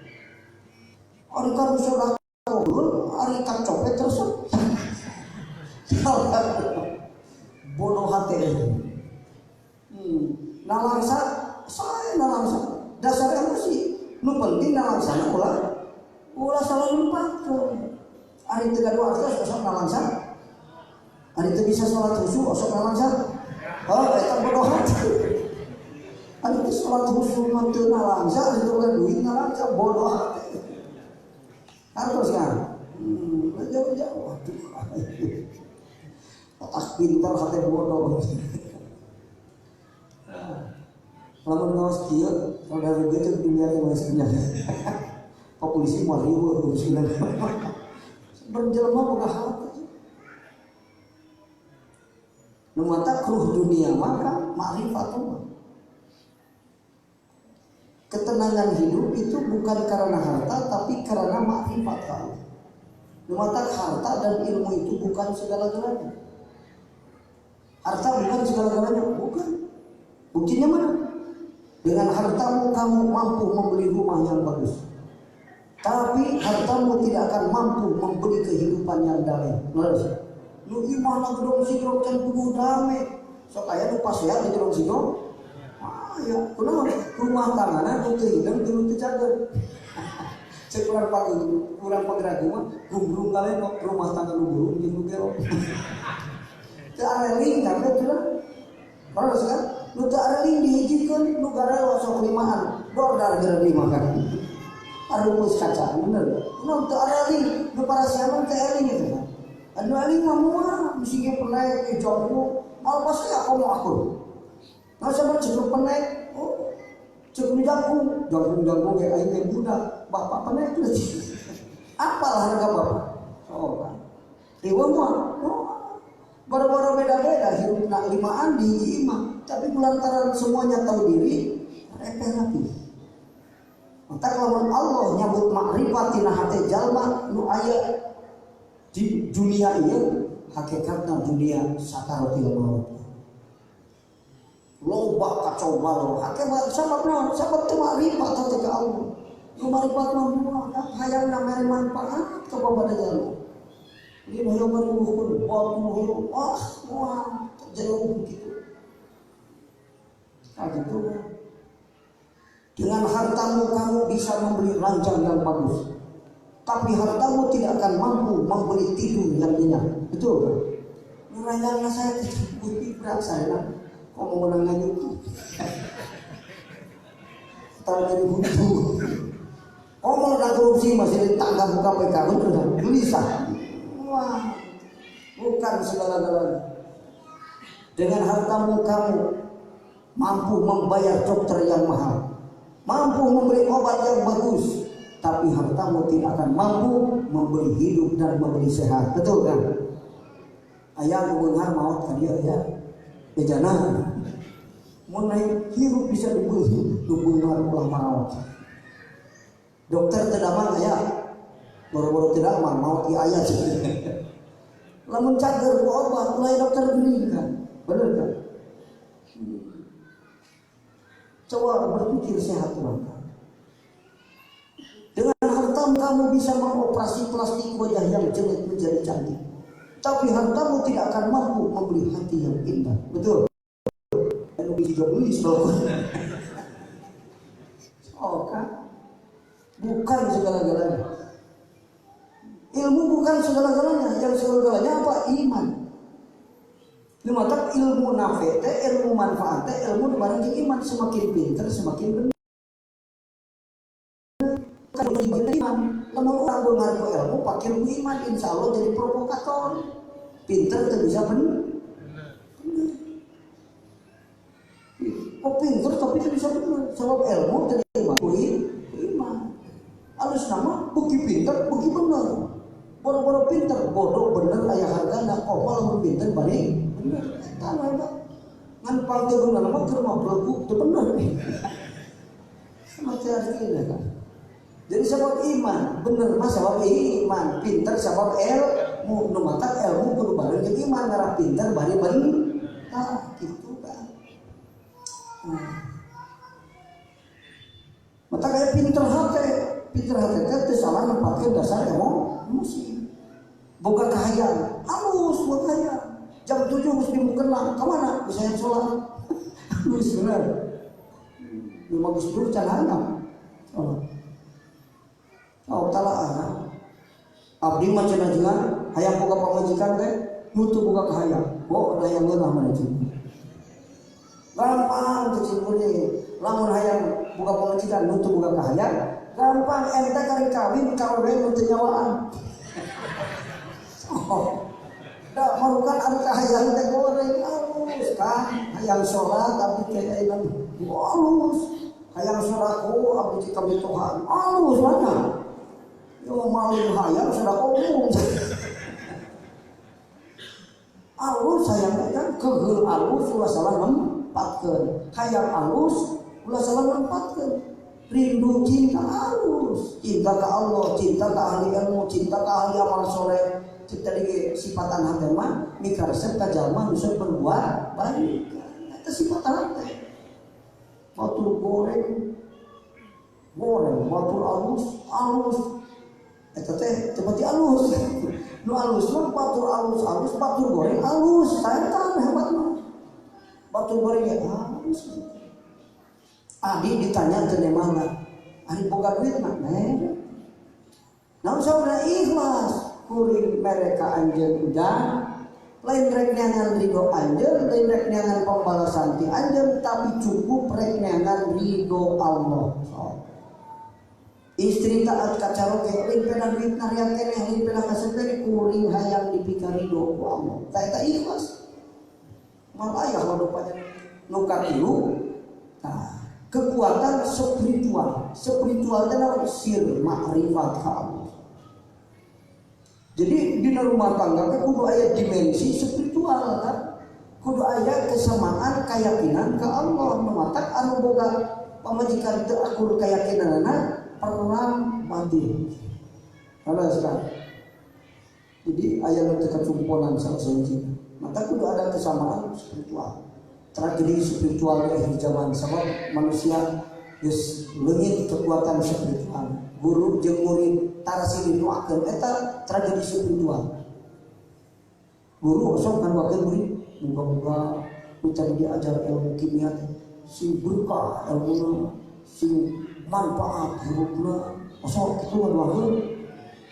Ari kan sudah keuheul, ari kacopet terus. Bodoh hati. Nalangsa saya nalangsa dasar emosi. Nu penting nalangsana ulah ulah salah nempatkeun. Ari teu gaduh artos osok nalangsa. Ari teu bisa salat khusyuk osok nalangsa. Oh, eta bodoh hati. Ari teu salat khusyuk mah teu nalangsa, ari teu boga duit nalangsa bodoh hati. Artos kan? Jauh-jauh. Aduh. Otak pintar hati bodoh. Lamun ngaos kieu, rada reugeut dunia teh geus nya. Pak polisi moal riweuh urusan. Berjelma boga hati. Nu mata kruh dunia maka ma'rifatullah. Ketenangan hidup itu bukan karena harta tapi karena makrifat Allah. Nu mata harta dan ilmu itu bukan segala-galanya. Harta bukan segala-galanya, bukan. Buktinya mana? Dengan hartamu kamu mampu membeli rumah yang bagus. Tapi hartamu tidak akan mampu membeli kehidupan yang damai. Terus, nu imahna gedong sigrok can puguh damai. Sok aya nu pasea di gedong sigrok. Ah ya, kunaon? Rumah tanggana nu teu hideung teu teu cager. Cek urang urang pageragu mah gumbrung kaleno rumah tangga nu burung jeung nu gero. Teu areling kabeh teh. Terus kan? Nu teu areling dihijikeun nu garelo sok limaan, dordar geura dimakan. Arumus kaca bener. Nu teu areling, nu parasiaman teu eling itu kan. Anu eling mah moal bisi ge penek jompo, mal pasea komo akur. Nah sama cek penek, oh cek jangkung, jangkung-jangkung ge aing teh budak, bapak penek leutik. Apalah harga bapak? Oh kan. Riweuh mah, oh boro-boro beda-beda hirupna limaan di hiji imah, tapi lantaran semuanya tahu diri, repeh lagi. Maka lamun Allah nyabut makrifat tina hate jalma nu aya di dunia ieu, hakikatna dunia sakaratil maut. Loba kacau balau, hakikat sabab naon? Sabab teu makrifat hate ka Allah. Nu makrifat mah moal hayangna mere manfaat ka babada jalma. Ini hoyong mariwuhkeun, batu hoyong, wah, moal jauh gitu. Nah gitu. Dengan hartamu kamu bisa membeli ranjang yang bagus, tapi hartamu tidak akan mampu membeli tidur yang nyenyak. Betul kan? Ranjangnya saya putih berat saya, kok mau menang itu? Tahu dari buntu. Kok mau korupsi masih ditangkap KPK, betul kan? Gelisah. Wah, bukan segala-galanya. Dengan hartamu kamu mampu membayar dokter yang mahal, mampu membeli obat yang bagus, tapi hartamu tidak akan mampu membeli hidup dan membeli sehat. Betul kan? Ayah beunghar maot ka dieu ya. Bejana. Mun naik hirup bisa dibeli, nu beunghar ulah maraot. Dokter teu damang aya. Boro-boro tidak mah maot ieu aya. Lamun cager ku obat ulah dokter geuning kan. Bener kan? Coba berpikir sehat teman. Dengan hartamu kamu bisa mengoperasi plastik wajah yang jelek menjadi cantik, tapi hartamu tidak akan mampu membeli hati yang indah. Betul? Anu bisa beli oh kan? Bukan segala-galanya. Ilmu bukan segala-galanya. Yang segala-galanya apa? Iman. Ini mata ilmu nafe teh, ilmu manfaat teh, ilmu bareng jeung iman. Semakin pinter semakin bener. Kalau iman, lamun urang beunghar ku ilmu, pakir ku iman, insya Allah jadi provokator. Pinter teu bisa bener. Kok pinter tapi teu bisa bener. Sebab ilmu teu iman, ku iman. Alus nama beuki pinter, beuki bener. Boro-boro pinter, bodoh bener aya hargana, komo lamun pinter bari bener. Eta mah hebat. Ngan pang teu bener mah keur mah beleguk teu bener. Sama teh artina kan. Jadi sebab iman, bener mah sebab iman, pinter sebab ilmu, nu matak ilmu kudu bareng jeung iman, ngarah pinter bari bener. Tah kitu kan. Mata kayak pinter hate teh teu salah nempatkeun dasar emosi. Boga kahayang, halus boga kahayang. Jam 7 geus dimukeun lah, ka mana? Geus hayang salat. Halus bener. Nu geus dulur can hayang. Oh, talaah. Abdi mah cenah jeung hayang boga pamajikan teh nu teu boga kahayang. Oh, hayang geunah mah cing. Gampang teh cing kuring. Lamun hayang boga pamajikan nu teu boga kahayang, gampang ente kari kawin ka we nu teu nyawaan. Oh. Da marukan anu kahayang teh goreng alus kan, hayang salat abdi teh ayeuna alus. Hayang sedekah abdi teh kabituhan alus mana. Yo maling hayang sedekah umum. Alus hayang kan keheul alus ulah salah nempatkeun. Hayang alus ulah salah nempatkeun. Rindu cinta alus, cinta ka Allah, cinta ka ahli ilmu, cinta ka ahli amal soleh. Cipta di sifatan hate mah mikaresep ka jalma nu sok berbuat baik. Eta sifatan hate. Batur goreng goreng, batur alus alus. Eta teh teu alus. Nu alus mah batur alus alus, batur goreng alus. Saetan hebat mah. Batur goreng ya alus. Adi ditanya teu mana? Ari boga duit mah mere. Naon saudara ikhlas kuring mereka anjeun ujang lain rek neangan ridho anjeun, lain rek neangan pembalasan ti anjeun, tapi cukup rek neangan ridho Allah. So. Istri taat ka caroge lain pena duit narian keneh, lain pena kasepere kuring hayang dipika ridho ku Allah. Ta eta ikhlas. Mal aya rupanya nu katilu. Tah, kekuatan spiritual. Spiritual teh naon? Sir makrifat ka Allah. Jadi di rumah tangga teh kudu aya dimensi spiritual kan. Kudu aya kesamaan keyakinan ka Allah. Nu matak anu boga pamajikan teu akur keyakinanana perang batin. Halus kan. Jadi aya nu teu kacumponan salah sahiji. Maka kudu ada kesamaan spiritual. Tragedi spiritual di akhir zaman sabab manusia geus leungit kekuatan spiritual. Guru jeung murid tarasi didoakeun eta tragedi spiritual. Guru osok ngadoakeun murid muga-muga nu tadi diajar ilmu kimia teh sing berkah ilmuna, sing manfaat hirupna. Osok kitu ngadoakeun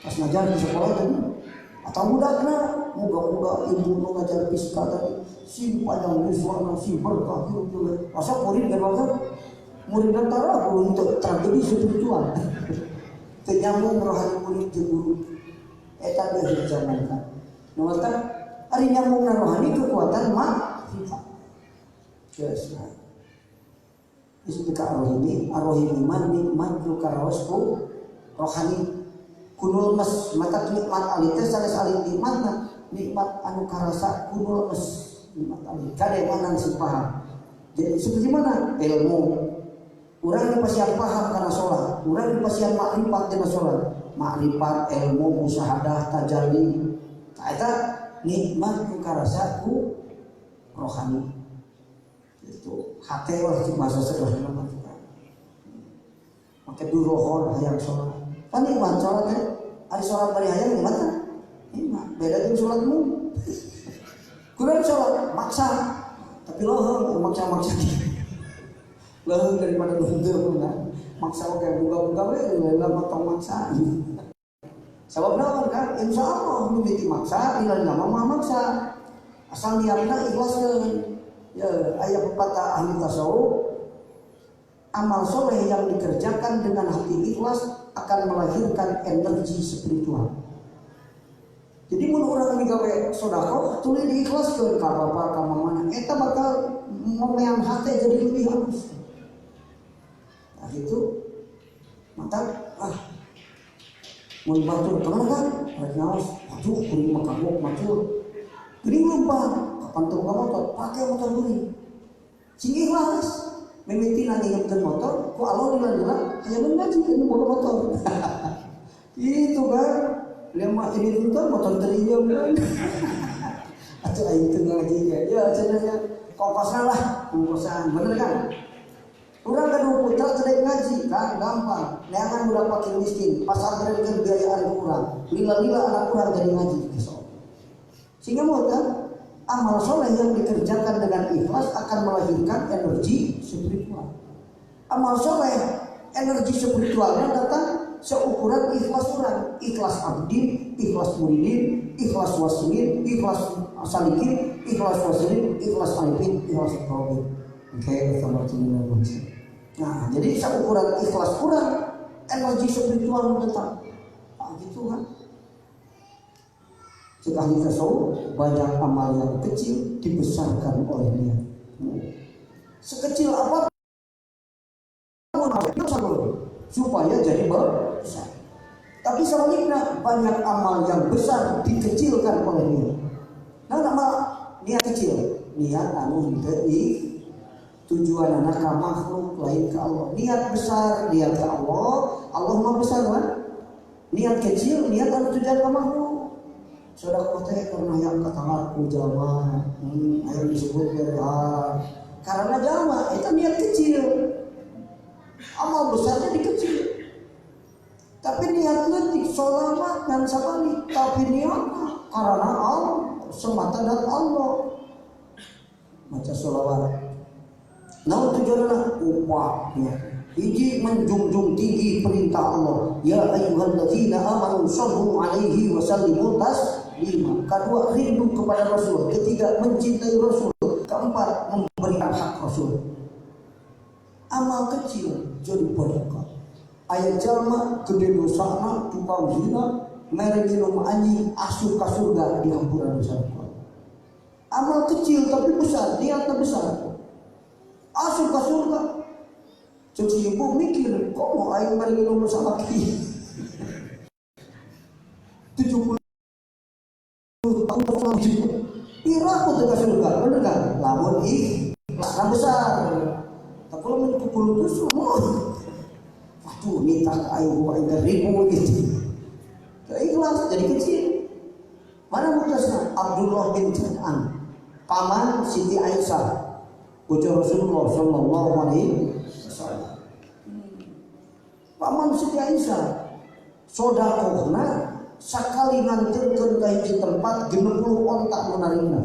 pas ngajar di sekolah tadi atau budakna muga-muga ibu nu ngajar fisika tadi sing panjang yuswana sing berkah hirupna. Osok murid ngadoakeun murid tara untuk tragedi spiritual. Teu nyambung rohani murid jeung guru. Eta di akhir zaman kan. Nu matak ari nyambungna rohani kekuatan makrifat. Geus. Disebut ka rohimi, arrohimi man nikmat nu karaos ku rohani. Kudu lemes, matak nikmat alit teh sanes alit nikmatna, nikmat anu karasa kudu lemes nikmat alit. Kade manan sing paham. Jadi seperti mana? Ilmu. Urang dipasihan paham karena sholat, urang dipasihan makrifat dina sholat, makrifat, ilmu, musyahadah, tajalli, eta nikmat ku karasa ku rohani. Itu hate lah bahasa sederhana mah. Make durohon hayang sholat. Pan nikmat sholat teh, ari sholat bari hayang nikmat teh? Nikmat. Beda jeung sholatmu. Kurang sholat maksa, tapi lohong maksa-maksa. Leuh daripada henteu kan. Maksa oge buka-buka we leulah tong maksa. Sabab naon kan? Insyaallah nu miti maksa lila mah maksa. Asal niatna ikhlaskeun. Ya aya pepatah ahli tasawuf, amal soleh yang dikerjakan dengan hati ikhlas akan melahirkan energi spiritual. Jadi mun urang migawe sedekah tuluy diikhlaskeun ka bapa ka mamana eta bakal momean hate jadi lebih halus. Nah itu mata ah mun batur kemana kan rek naos aduh kuring mah kagok matur geuning lupa kapan teu boga motor pake motor geuning sing ikhlas mimiti ngingetkeun motor ku Allah lila-lila hayang ngaji nu boga motor. Itu kan lema ini tuh motor terinjam kan atuh aing teu ngaji ya cenah kongkosan lah kongkosan bener kan. Urang gaduh putra teu daek ngaji kan gampang. Neangan budak fakir miskin, pasantren keur biayaan ku urang. Lila-lila anak urang jadi ngaji besok. Sehingga mau kan? Amal soleh yang dikerjakan dengan ikhlas akan melahirkan energi spiritual. Amal soleh, energi spiritualnya datang seukuran ikhlas orang. Ikhlas abdin, ikhlas muridin, ikhlas wasilin, ikhlas salikin, ikhlas wasilin, ikhlas alifin, ikhlas tauhid. Oke, nah, jadi seukuran ikhlas kurang, energi spiritual datang. Nah, gitu kan. Cek ahli tasawuf, banyak amal yang kecil dibesarkan oleh niat. Sekecil apa pun supaya jadi besar. Tapi sebaliknya banyak amal yang besar dikecilkan oleh niat. Nah, amal niat kecil, niat anu henteu tujuan anak ka makhluk lain ke Allah. Niat besar, niat ke Allah, Allah mah besar kan? Niat kecil, niat anu tujuan ka makhluk. Sedekah teh karena yang katangar ku jalma, ayo disebut berhak. Karena jalma itu niat kecil. Amal besarnya dikecil. Tapi niat leutik sholawat dan sabalik, tapi niatna karena Allah semata dan Allah. Maca sholawat. Naon tujuanna? Upah ya. Hiji menjunjung tinggi perintah Allah. Ya ayyuhalladzina amanu shallu alaihi wa sallimu taslima. Kedua, rindu kepada Rasul. Ketiga, mencintai Rasul. Keempat, memberikan hak Rasul. Amal kecil jadi berkah. Aya jalma gede dosana tukang zina, mere minum anjing asup ka surga dihampura dosa. Amal kecil tapi besar, niatnya besar. Asup ka surga. Cek si ibu mikir, kok mau aing bari minum salaki 70 tahun piraku teu ka surga, bener kan? Lamun ikhlas besar. Tapi kalau mun 70 semua, waduh nitah ka aing aing ribu gitu. Ikhlas jadi kecil. Mana buktinya? Abdullah bin Jad'an, paman Siti Aisyah, ujar Rasulullah sallallahu alaihi wasallam. Paman Siti Aisyah sodakohna sakali nganterkeun ka hiji tempat 60 onta nu narima.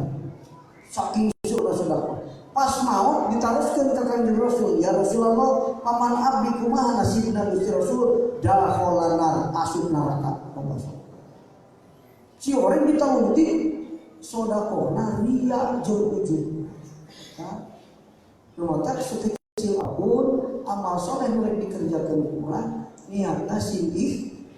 Saking surah sedekah. Pas maut ditaroskeun ka Kanjeng Rasul, ya Rasulullah, paman abdi kumaha nasibna Gusti Rasul? Dakhala asup neraka. Si orang ditalungti sodakohna riya jeung ujub. Nu matak sekecil apapun amal soleh nu rek dikerjakeun ku urang, niatna sing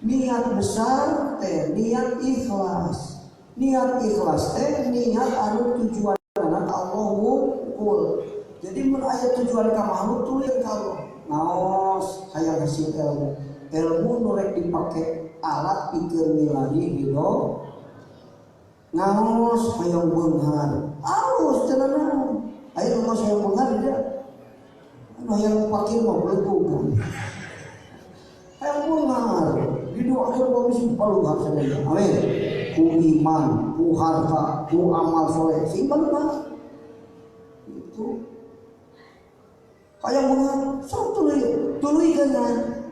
niat besar teh niat ikhlas. Niat ikhlas teh niat anu tujuanna Allah wungkul. Jadi mun aya tujuan ka makhluk tuluy ka Allah. Naos hayang hasil ilmu. Ilmu nu rek dipake alat pikeun milari ridho. Ngaos hayang beunghar. Alus cenah naon. Aya nu ngaos hayang beunghar dia. Anu hayang pakir mah belegugan. Hayang beunghar. Didoakeun ku bisi balunghar sadaya. Amin. Ku iman, ku harta, ku amal soleh, sing balunghar. Itu. Hayang beunghar sok tuluy, tuluykeun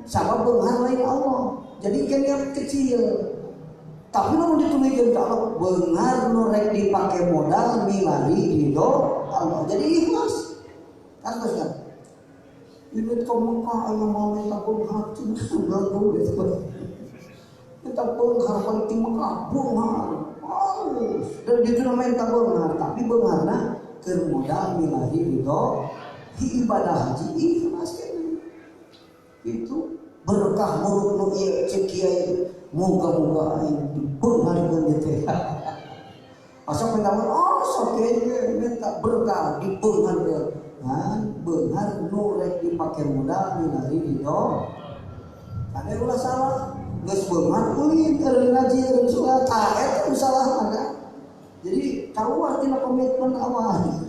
sabab beunghar lain Allah. Jadi kan niat kecil. Tapi lamun dituluykeun ka Allah, beunghar nu rek dipake modal milari ridho Allah. Jadi ikhlas. Kartos kan? Ini ke Mekah aya mau minta beunghar cenah belagu gitu. Minta beunghar balik di Mekah, beunghar. Halus. Dan itu namanya minta beunghar, tapi beungharna keur modal milari ridho di ibadah haji ikhlas kan. Itu berkah muruk nu ieu cek kiai moga-moga aing dibeungharkeun teh. Asa minta oh sok minta berkah dibeungharkeun. Nah, beunghar nu rek dipake modal milari ridho. Kade ulah salah, geus beunghar ulin eureun ngaji eureun salat. Ah eta salah mah. Jadi keluar tina komitmen awal.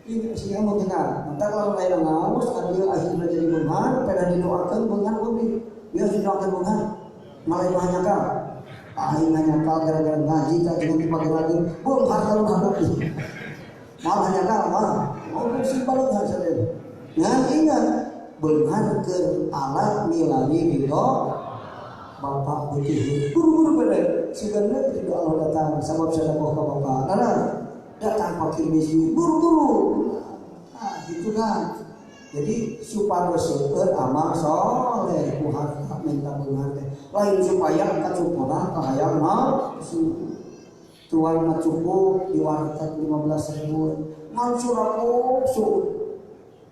Ini sih kamu dengar. Nanti kalau lain ngaos, ka dieu akhirnya jadi beunghar, pada didoakeun beunghar lebih. Biar didoakeun beunghar, malah mah nyakal. Aing nyakal gara-gara ngaji ka jeung dipake lagi. Beunghar kalau hadapi. Malah nyakal malah. Oh, sing beunghar sadaya. Nah, ingat beunghar keur alat milari ridho Bapak putih. Buru-buru bere. Sigana tidak Allah datang sabab sedekah ka Bapak. Nah, Datang fakir miskin buru-buru. Nah, gitu kan. Jadi supados seueur amal soleh ku harta minta beunghar teh. Lain supaya kacuporan kahayang nafsu. Tuan mah cukup di warteg 15.000. Ngan surapok suud.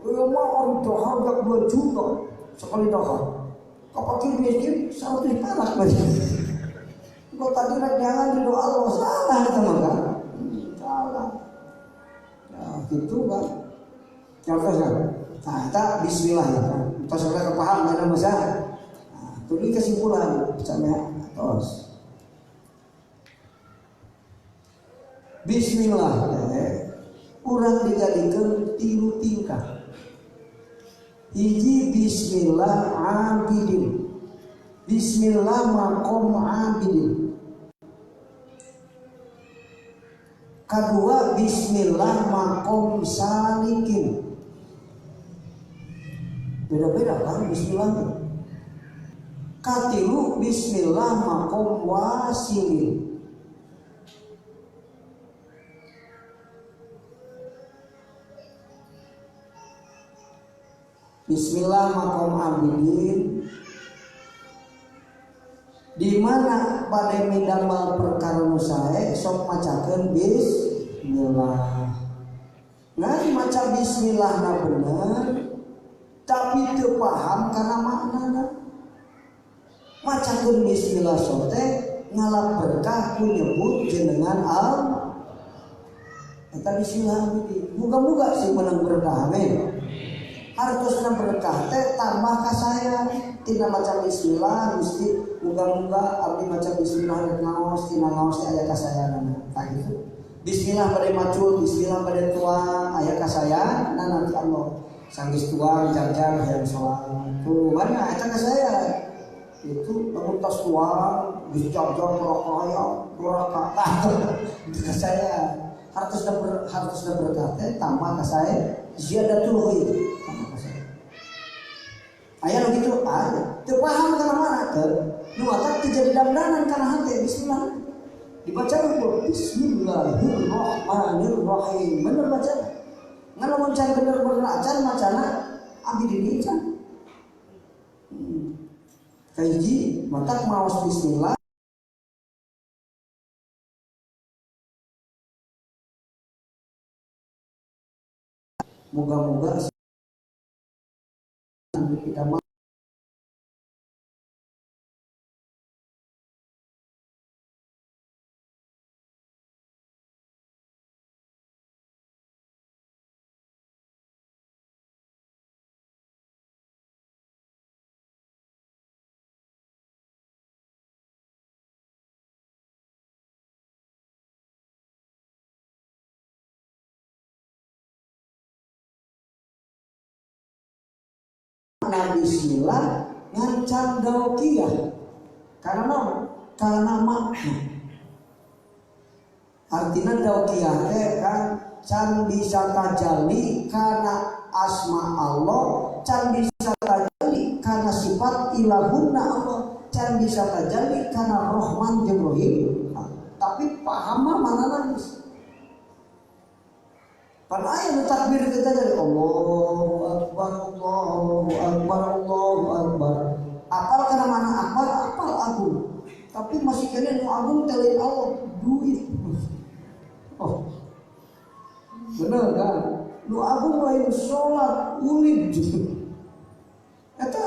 Ieu mah orang dahar gak 2 juta sekali dahar. Ka fakir miskin 100 perak aja. Kok tadi rek jangan di doa Allah salah eta mah kan? Salah. Nah, gitu kan. Contoh kan? Nah, eta bismillah ya. Tos ora kepaham kana masa. Nah, tuli kesimpulan sampe tos. Bismillah teh urang dijadikeun tilu tingkah. Hiji bismillah abidin. Bismillah maqam abidin. Kedua bismillah maqam salikin. Beda-beda kan bismillah. Katilu bismillah maqam wasilin. Bismillah maqam abidin. Di mana pada midamel perkara nu sae sok macakeun bismillah. Nah, maca bismillah na bener tapi teu paham kana maknana. Macakeun bismillah sote ngalap berkah ku nyebut jenengan Allah. Eta bismillah abidin. Muga-muga sing menang berkah amin. Hartosna berkah teh tambah ka saya tina maca bismillah Gusti muga-muga abdi maca bismillah rek ngaos tina ngaos teh aya kasayanana tah kitu. Bismillah bade macul, bismillah bade tuang aya kasayanana nanti Allah. Sanggeus tuang jang-jang hayang salat. Tuh mana eta kasaya. Itu lamun tos tuang geus jang-jang rakaat rakaat itu kasaya. Hartosna berkah teh tambah ka saya ziyadatul khair. Aya nu kitu aya teu paham kana mana teu nu matak teu jadi dandanan kana hate bismillah dibaca ku bismillahirrahmanirrahim bener bacana ngan lamun can bener-bener acan macana abdi di dieu can kahiji matak maos bismillah moga-moga kita bismillah ngancam daukiyah karena no, karena makna artinya daukiyah teh kan can bisa tajalli karena asma Allah, can bisa tajalli karena sifat ilahunna Allah, can bisa tajalli karena Rahman jeung Rahim, tapi paham mah mana nangis. Pan aya nu takbir kita dari Allahu Akbar, Allahu Akbar, Allahu Akbar. Apal kana mana akbar, apal agung. Tapi masih kene nu agung teh lain Allah, duit. Oh. Bener kan? Nu agung lain salat ulin. Eta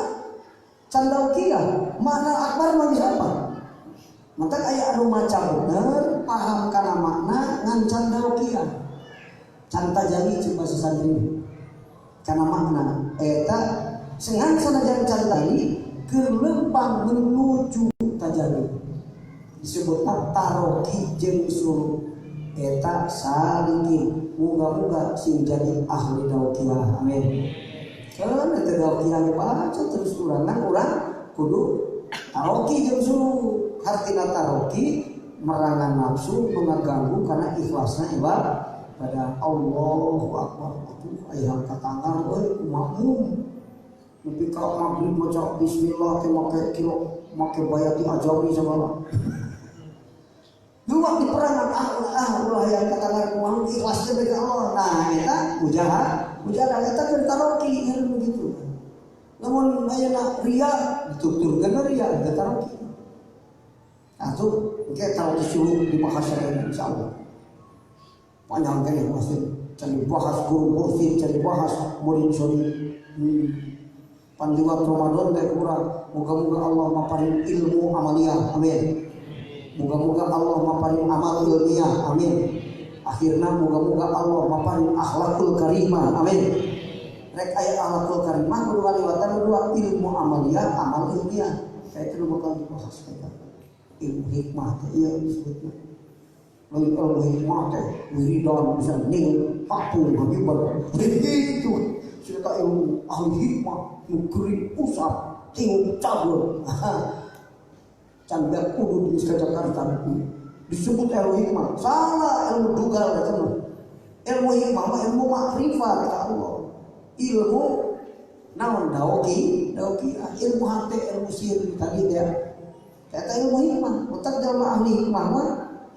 can daukiah, makna akbar mah geus apa? Maka aya anu maca bener, paham kana makna ngan can daukiah. Can tajali coba sesantri karena makna eta sengan sanajan can tali keur lempang menuju tajali disebutna taroki jeung suruh eta salikin muga-muga sing jadi ahli daukiah amin. Kan eta daukiah dibaca terus urang kan urang kudu taroki jeung suruh hartina taroki merangan nafsu mengaganggu karena ikhlasna ibadah pada Allahu Akbar. Atuh aya katangan euy makmum nepi ka maghrib maca bismillah teh make kilo make bayati ajami sagala. Dua di perangan ah ulah yang katangan kumaha sampai ke Allah. Nah eta mujahadah eta keur taroki kan begitu. Lamun ayeuna ria dituturkeun ria teu taroki. Atuh engke taroki suluk dibahas ayeuna insyaallah. Panjang keneh pasti can dibahas guru mursyid, can dibahas murid suri. Panliwat Ramadan teh kurang. Moga-moga Allah maparin ilmu amaliyah. Amin. Moga-moga Allah maparin amal ilmiah. Amin. Akhirna moga-moga Allah maparin akhlakul karimah. Amin. Rek aya akhlakul karimah kudu kaliwatan dua ilmu amaliyah, amal ilmiah. Saya itu bakal dibahas eta. Ilmu hikmah teh ieu disebutna. Lain ilmu hikmah teh wiridan bisa ning papung habibar. Gitu. Cerita ilmu ahli hikmah nu geuring usap tiung cabur. Can beak kudu di Jakarta disebut ilmu hikmah. Salah ilmu dugal eta mah. Ilmu hikmah mah ilmu makrifat ka Allah. Ilmu naon daoki, daoki ilmu hate, ilmu sir tadi dia. Eta ilmu hikmah. Otak jalma ahli hikmah mah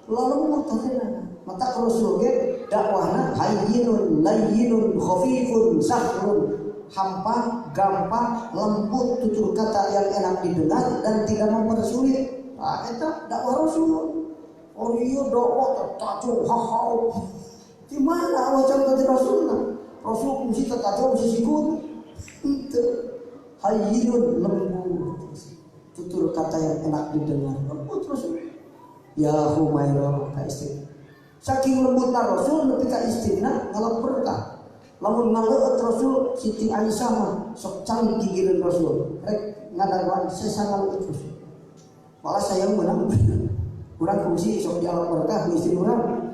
lelembut hatena. Mata Rasul ge dakwahna hayyinun layyinun khafifun sahlun, hampa, gampang, lembut, tutur kata yang enak didengar dan tidak mempersulit. Nah, eta dakwah Rasul. Oh iya dakwah tertacu hahau. Di mana macam tadi Rasulna? Rasul mesti tertacu mesti sikut. Henteu. Hayyinun lembut, tutur kata yang enak didengar. Lembut Rasul. Ya Humairah ka istri. Saking lembutna Rasul nepi ka istrina ngalap berkah. Lamun ngaleueut Rasul Siti Aisyah mah sok cangih gigireun Rasul. Rek ngadagoan sesa ngaleueut Rasul. Malah sayang meunang. Urang kungsi sok dialap berkah ku istri urang.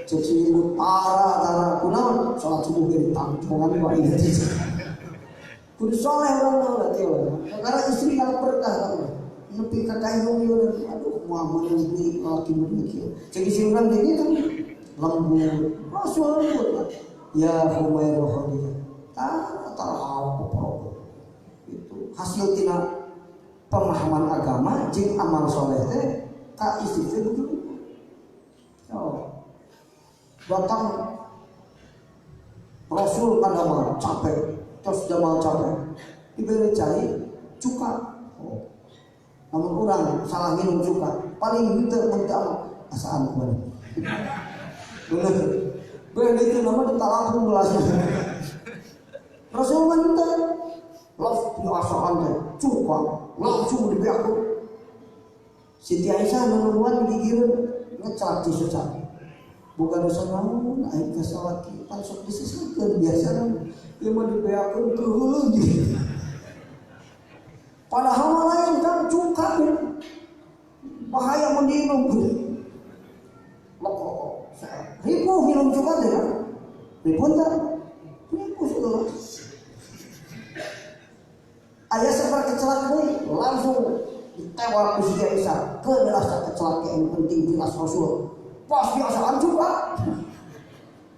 Cek si ibu tara kunaon salat subuh ge ditangtongan wae ieu. Kudu soleh urang mah berarti urang. Karena istri ngalap berkah kan. Nepi ka kayung ieu aduh moal meunang deui lalaki mun kieu. Cek istri urang ge kitu. Lembut, Rasul lembut. Ya Humairah Khadijah. Tara itu hasil tina pemahaman agama jeung amal soleh teh ka istri teh begitu. Oh. Datang Rasul kadamal capek, terus jamal capek. Diberi cai cuka. Oh. Namun orang salah minum cuka, paling henteu mentah asaan kumaha. Bener. Bener itu nama ditalakung belasnya. Rasul mentah. Lof asaan teh cuka langsung dibeak. Siti Aisyah nulungan gigireun ngeclak di susah. Bukan dosa naon aing ka salaki pan sok disesakeun biasa ieu mah dibeakeun keuheul gitu. Padahal mah lain kan cuka bahaya mun diinum. Lok ripuh minum cuka teh kan? Ripuh teh? Ripuh segala. Aya sabar kecelak deui langsung ditewak ku Siti Aisyah. Keun asa kecelak yang penting jelas Rasul. Pas biasaan juga.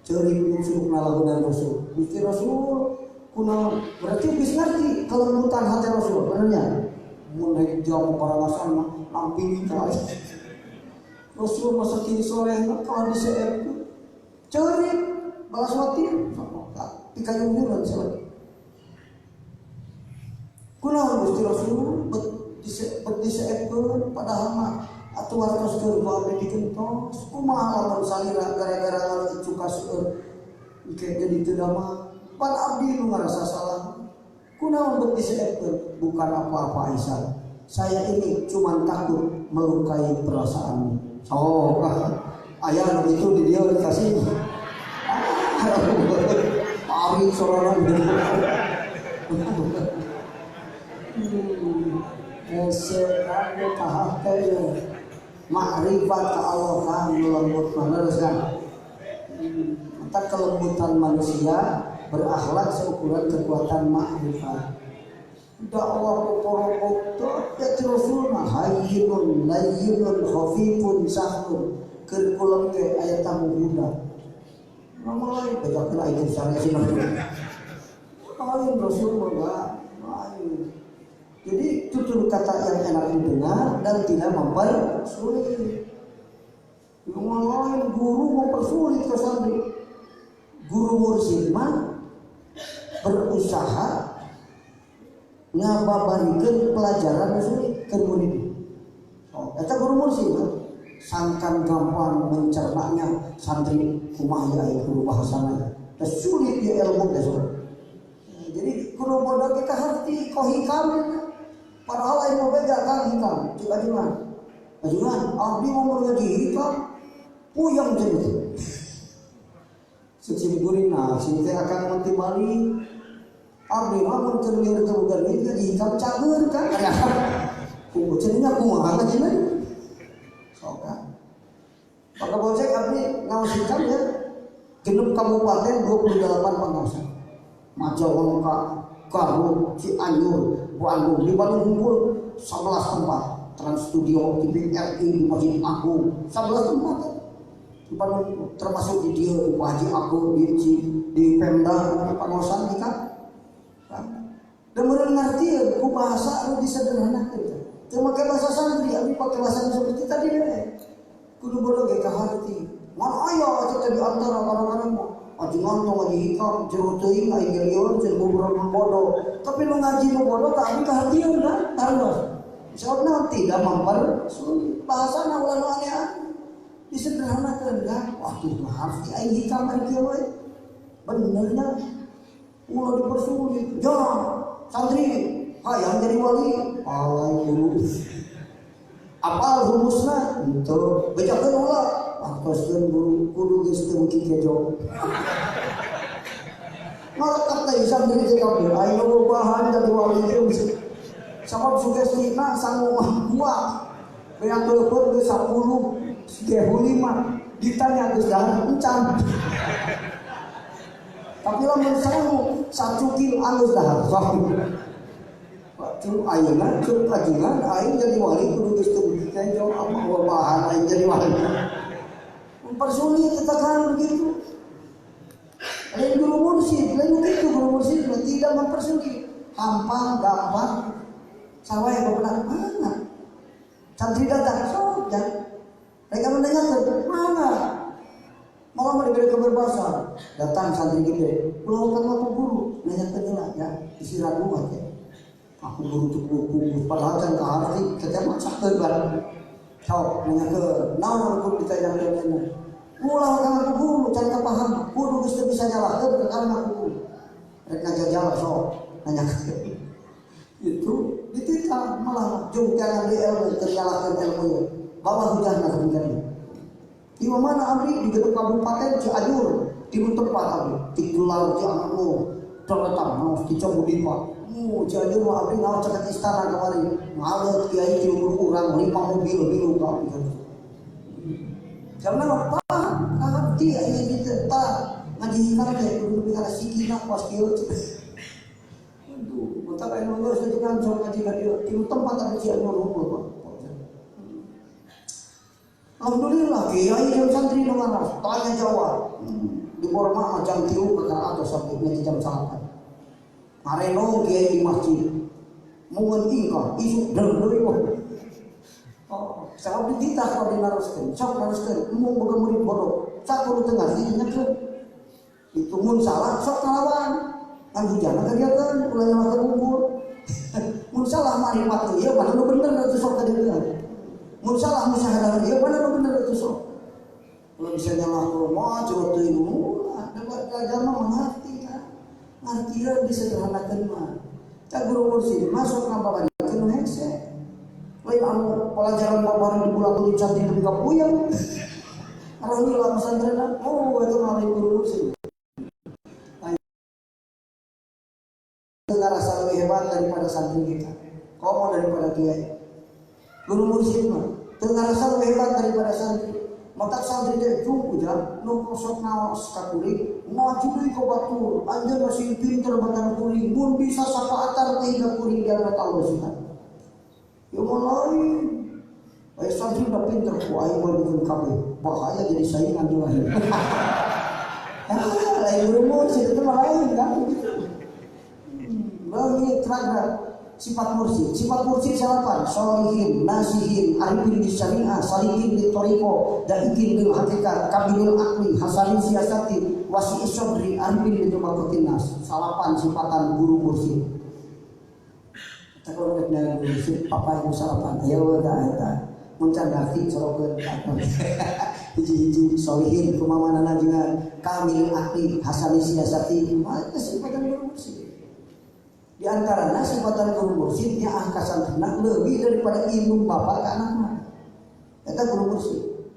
Ceurik suluk nalagunan Rasul. Gusti Rasul kunaon? Berarti geus ngerti kelembutan hati Rasul, benernya. Mun rek jauh parangasan mah lamping ka. Rasul masa kini soleh kalau diseep ceurik balas wati pikayungguran salaki. Kunaon Gusti Rasul bet diseepkeun padahal mah atuh wartos keur ku abdi digentos kumaha lamun salira gara-gara ngaleueut cuka seueur engke jadi teu damang pan abdi nu ngarasa salah. Kunaon bet diseepkeun? Bukan apa-apa Aisyah, saya ini cuma takut melukai perasaanmu. Oh, ayah nu itu di dia dikasih. Ari sorangan hese kanggo kahate makrifat ka Allah kan lembut mana kan. Maka kelembutan manusia berakhlak seukuran kekuatan makrifat. Dakwah porokok teh ya Rasulna hayyinun layyinun khafifun sahlun keur kulem ge aya tamu budak. Mulai bejakeun aing sana sini. Lain Rasul mah lain. Jadi tutur kata yang enak didengar dan tidak mempersulit. Yang Lain guru mempersulit ke santri. Guru mursyid mah berusaha ngababarikeun pelajaran sulit ke murid. Oh, eta guru mursyid mah sangkan gampang mencernanya santri kumaha ya guru bahasana. Teh sulit ya ilmu teh. Jadi kudu bodoh kita harti ko hikam. Padahal ilmu beda kan hikam. Cik ajengan. Ajengan abdi mau ngaji hikam puyeng cenah. Cicing gurina, sini teh akan mentimali. Abdi mah mun teu lieur teu boga duit ngaji hikam cager kan. Kumaha cenah kumaha ngajina? Sok kan. Maka bocek abdi ngaos hikam ya. Genep kabupaten 28 pengaosan. Majalengka, Garut, Cianjur, Bandung, di Bandung kumpul 11 tempat. Trans Studio, TV RI, di Masjid Agung, 11 tempat. Di Bandung termasuk di dia, di Pak Haji Agung, di Pemda, di pengaosan hikam. Dan meureun ngartieun ku bahasa anu disederhanakeun. Teu make bahasa santri, abdi pake bahasa seperti tadi we. Kudu bodoh ge kaharti. Ngan aya atuh teh di antara kadang-kadang mah ajengan tong ngaji hikam jero teuing aing lieur jeung ngobrol bodoh. Tapi nu ngaji nu bodoh ka abdi kahartieun kan tartos. Sababna tidak mempersulit bahasana ulah nu aneh-aneh. Disederhanakeun kan. Wah tuh harus di aing hikam ari kieu we. Benernya ulah dipersulit. Jangan santri hayang jadi wali, alay guru. Apal rumusna henteu, bejakeun ulah. Waktoskeun guru kudu geus teu beuki kejo. Malekat teh santri teh kabeh aing lobahan jadi wali teh. Sabab sugestina sangu mah kuat. Beak leupeut geus 10, gehu 5, ditanya geus dahar encan. Tapi lamun sangu sacukil anggeus dahar sok. Cuk ayeuna cuk ajengan aing jadi wali kudu geus teu beuki kejo apa bahan aing jadi wali. Mempersulit kita kan begitu. Lain guru mursyid, lain begitu guru mursyid tidak mempersulit. Hampang, gampang. Sawah yang pernah mana? Santri datang, sok ya. Mereka mendengarkan, mana? Malah mau diberi kebebasan. Datang santri gede, pulau kan aku guru, nanya lah ya, isi ragu aja. Aku guru tuh guru, padahal kan kaharti, setiap masak bareng. Sok nanya ke, naon kudu ditanya nanya. Ulah kan aku guru, can paham, kudu geus teu bisa nyalahkeun ke karena aku guru. Rek ngajajal sok nanya ke. Itu dititah malah jungkelan di ilmu, ternyalahkeun ilmu. Bawa hujan lah hujan. Di mana abdi di gedung kabupaten Cianjur, di tempat abdi, di Gelar Cianjur, terletak mau di Camudipa. Cianjur mah abdi ngaos caket istana kemarin, ngaleut kiai tilu urang 5 mobil milu ka abdi. Karena apa? Ngerti aya di teh ngaji hikam teh kudu nepi kana sikina pas kieu. Aduh, mata aya nu geus dengan sok ngaji ka dieu, tilu tempat abdi Cianjur unggul Pak. Alhamdulillah kiai jeung santri nu ngaos, tanya jawab. Di Borma jam 3 ke atau sampai ngaji jam 8. Ngarenong kiai di masjid. Mun ingkah isuk deui wah. Oh, sabab dititah ka dinaroskeun, sok naroskeun, embung boga murid bodoh. Sakudu teu ngarti nyekeun. Itu mun salah sok ngalawan. Kan hujana ka dieu kan ulah nyalahkeun unggul. Mun salah marifat ieu mana nu bener atuh sok ka dieu. Mun salah musyahadah ieu mana nu bener atuh sok. Kalau bisa nyalahkeun mah curut teuing ulah, da belajar mah mengerti kan. Ngartieun disederhanakeun mah. Cak guru mursyid masuk ngababarikeun nu hese. Lain anu pelajaran babaran di bulan cantik nepi ka puyeng. Alhamdulillah pesantren, oh itu mah lain guru mursyid. Ngerasa lebih hebat daripada santri kita. Komo daripada kiai. Guru mursyid mah teu ngarasa lebih hebat daripada santri. Matak santri teh jung ujang nu sok ngaos ka kuring, ngaji deui ka batur, anjeun masih pinter batan kuring, mun bisa syafaatan teh ka kuring di akhirat Allah subhanahu. Ya mun lain. Aya santri udah pinter ku aing mah bikin kabeh. Bahaya jadi saingan di lahir. Lain guru mursyid itu mah lain kan begitu. Bagi terakhir Sifat mursyid, sifat mursyid salapan, solihin, nasihin, arifin bisyariah, salikin bil thariqah, daikin bil hakikat, kamilil akli, hasanin siasati, wasi'is sadri, arifin bi tabaqatin nas. Salapan sifatan guru mursyid. Kita kalau rek guru mursyid, papa ibu salapan, ayo eta eta. Mun can ngarti corokeun hiji-hiji solihin kumaha juga kamilil akli, hasanin siasati, mah sifatan guru mursyid. Di antaranya sifatan guru mursyid nyaah ka santrina lebih daripada indung bapak ka anakna. Eta guru mursyid.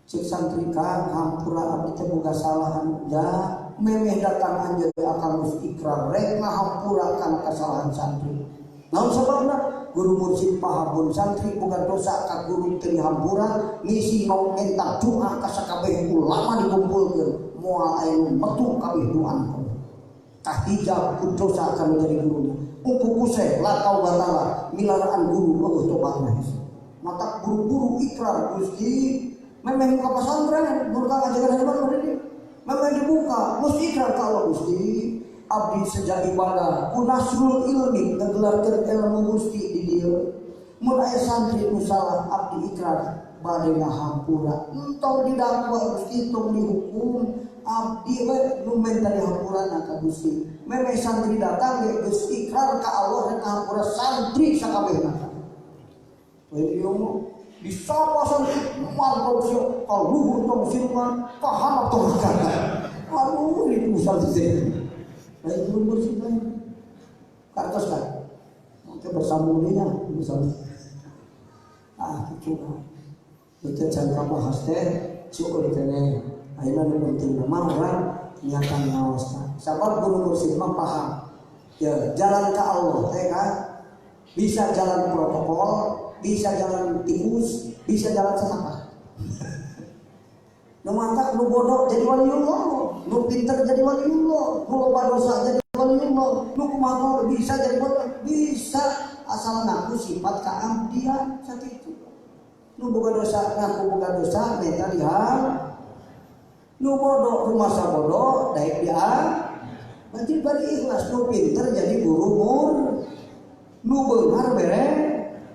Cek santri ka hampura abdi teh boga salahan da memeh datang anjeun akang geus ikrar rek ngahampura kana kasalahan santri. Naon sababna? Guru mursyid pahabun santri boga dosa ka guru teu dihampura ngisi mau minta doa ka sakabeh ulama dikumpulkeun moal aya nu metu kabeh doana. Kahijab ku dosa akan menjadi gurunya. Uku kuseh latau batala milaraan guru eueuh tobatna. Mata guru-guru ikrar Gusti memeh muka pesantren guru ka ngajaran hebat mah deui. Memeh dibuka geus ikrar ka Allah Gusti abdi sejak ibadah ku nasrul ilmi ngagelarkeun ilmu Gusti di dieu. Mun aya santri nu salah abdi ikrar bade ngahampura. Entong didakwa Gusti tong dihukum. Abdi we nu menta dihampurana ka Gusti. Memeh santri datang ge geus ikrar ka Allah rek ngahampura santri sakabehna. We ieu mah disapa santri mantau sia ka luhur tong sirma ka handap tong kana. Aduh itu santri teh. Lain guru mursyid lain. Kartos kan? Oke bersambung dia bersambung. Ah kitu. Teu can kabahas teh syukur keneh. Ayeuna nu penting mah urang nyata ngaosna. Sabab guru mursyid mah paham. Ya, jalan ka Allah teh kan bisa jalan protokol, bisa jalan tikus, bisa jalan sesama. Nu mantak nu bodoh jadi waliullah, nu pinter jadi waliullah, nu loba dosa jadi waliullah, nu kumaha bisa jadi waliullah, bisa asal ngaku sifat kaabdian sakitu. Nu boga dosa ngaku boga dosa menta diham. Nu bodoh rumasa bodoh daek dia berarti bari ikhlas. Nu pinter jadi guru mur, nu beunghar bere,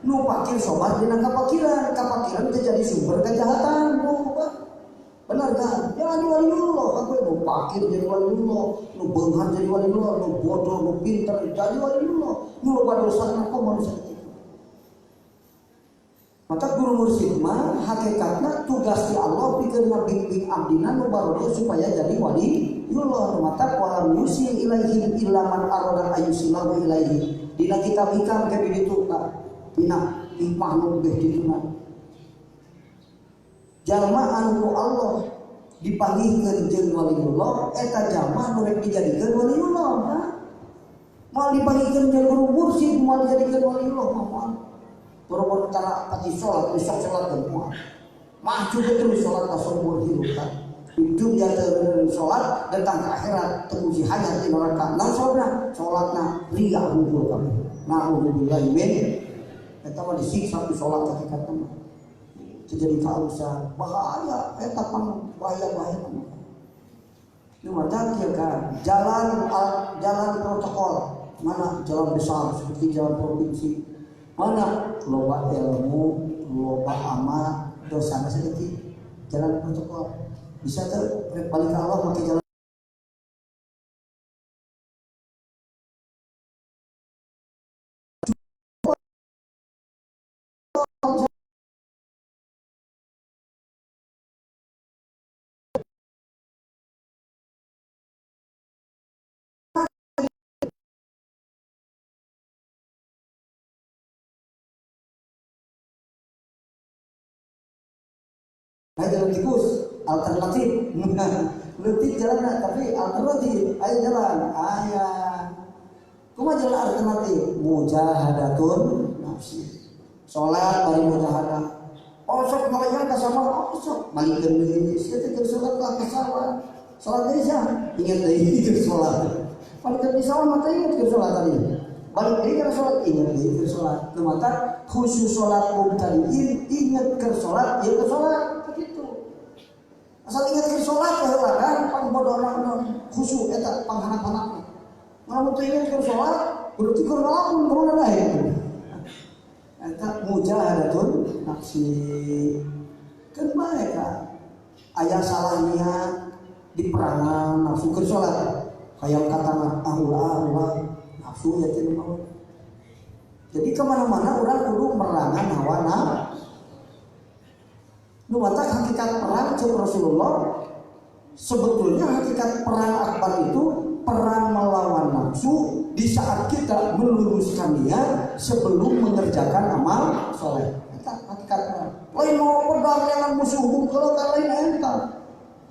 nu pakir sobat dina kapakiran, kapakiran teh jadi sumber kejahatan. Benar kan? Jadi waliullah, aku nu pakir jadi waliullah, nu beunghar jadi waliullah, nu bodoh, nu pinter jadi waliullah, nu loba dosa na komo manusia kitu. Maka guru mursyid mah hakikatna tugas di Allah pikeun ngabimbing abdina nu barodo supaya jadi waliullah. Mata walam yusil ilaihim illa man arada ayusilahu ilaihi. Dina kitab hikam ke ditu ka dina hikmah nu geuh dituna. Jalma anu ku Allah dipanggihkeun jeung waliullah eta jalma nu rek dijadikeun waliullah. Moal dipanggihkeun jeung guru mursyid moal dijadikeun waliullah mah moal. Boro-boro cara pati sholat, besok sholat semua. Maju terus sholat kasumur hirup kan. Di dunia sholat datang ke akhirat teruji hayat di neraka. Nah sholatna, sholatna riya hukum kami. Na'udzubillah min. Eta mah disiksa ku sholat hakikat mah. Terjadi kausan, bahaya, eta pang bahaya-bahaya. Ini mah kieu kan, jalan jalan protokol, mana jalan besar seperti jalan provinsi. Mana loba ilmu, loba amal, dosa sedikit, jalan protokol. Bisa tuh balik ke Allah pakai jalan. Nah, jalan tikus, alternatif. Letik jalan tapi alternatif. Ayo jalan, ayah. Kumaha jalan alternatif? Mujahadatun nafsi. Salat bari mujahadah. Osok malayang ka sawah, osok balikeun deui. Sia teh keur salat ka sawah. Salat deui sia, inget deui keur salat. Balikeun di sawah mah teh inget keur salat tadi. Balik deui ka salat, inget deui keur salat. Nu mata khusus salat mubtadiin inget keur salat, ieu keur salat. Begitu. Asal ingat ke sholat ya heula kan pang bodona khusyuk eta panghanap-hanapna. Mun teu ingat ke sholat, Berarti keur ngalamun kumaha daek. Eta mujahadatun nafsi. Keun bae ka aya salah niat di perangan nafsu keur salat. Hayang katana ah ulah nafsu ya teh mah. Jadi kemana-mana orang kudu merangan hawa nafsu. Nu matak hakikat perang ceuk Rasulullah, sebetulnya hakikat perang akbar itu perang melawan nafsu di saat kita meluruskan niat sebelum mengerjakan amal soleh. Eta hakikat perang. Lain mau pedang dengan musuh hungkul ka lain eta.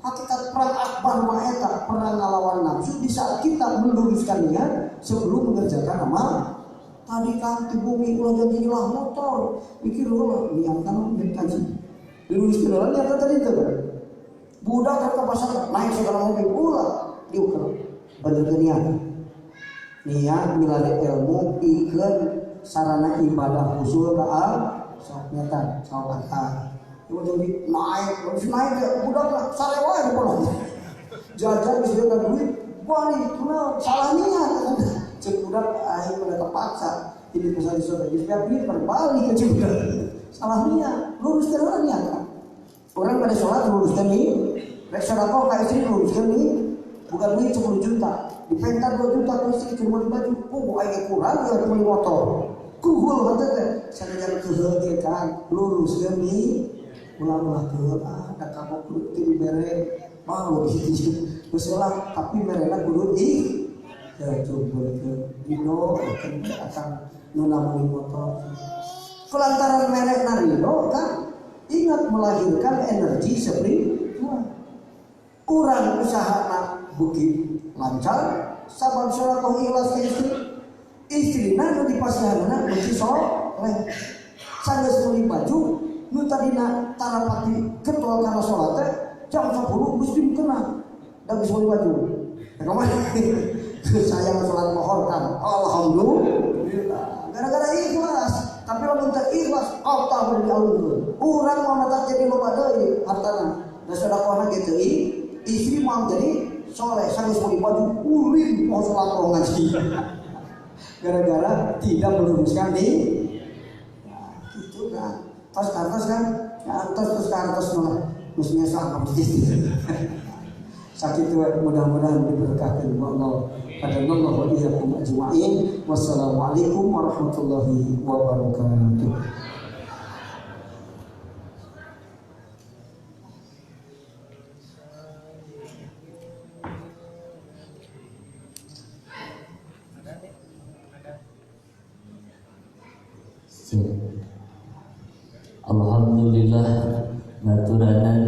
Hakikat perang akbar mah eta perang ngelawan nafsu di saat kita meluruskan niat sebelum mengerjakan amal. Tadi kan di bumi ulah jadi nyelah motor, mikir ulah niat kan kaji. Diluruskan heula niat tadi itu kan. Budak kan ke pasar naik segala mobil ulah diukur. Bener niat. Niat milari ilmu ikeun sarana ibadah usul ka al sok nyata sok akal. Ieu jadi naik, terus naik ke budak lah sare wae di pondok. Jajan geus dengan duit, balik kunaon salah niat. Ceuk budak aing udah kepaksa. Ini pesan di surga, geus duit berbalik ke ceuk budak. Salah niat, luruskeun heula niat. Orang pada sholat luruskeun nih, rek sedekah ka istri luruskeun nih, bukan duit 10 juta, dipentar 2 juta ke istri keur meuli baju, oh aing kurang ya meuli motor. Kuhul hate teh, sanajan keuheul ge kan, luruskeun nih, ulah-ulah keuheul ah da kamu kudu teu dibere, mau gitu. Geus lah, tapi merena kudu ih. Ya coba ke dino akan nu meuli motor. Kelantaran merek narino kan ingat melahirkan energi spiritual. Kurang usaha nak beuki lancar, sabab sedekah ikhlas ke istri. Istrina nu dipasihanna beuki soleh. Sanggeus meuli baju nu tadina tarapati ketol kana salat teh jam 10 geus dimkena da geus meuli baju. Da kumaha? Sayang salat lohor kan. Alhamdulillah. Gara-gara ikhlas. Tapi lamun teu ikhlas, apa bade dialungkeun. Urang mah mata jadi loba deui hartana. Da sedekahna ge teu istri mau jadi soleh sanggeus meuli baju ulin mau salat roh ngaji. Gara-gara tidak meluruskan nih. Nah, gitu kan. Tos kartos kan? Ya, tos terus kartos mah. Geus nyesal ka masjid. Sakit mudah-mudahan diberkahkan Allah. Hadanallahu wa iyyakum ajma'in. Wassalamualaikum warahmatullahi wabarakatuh. Alhamdulillah ngaturanan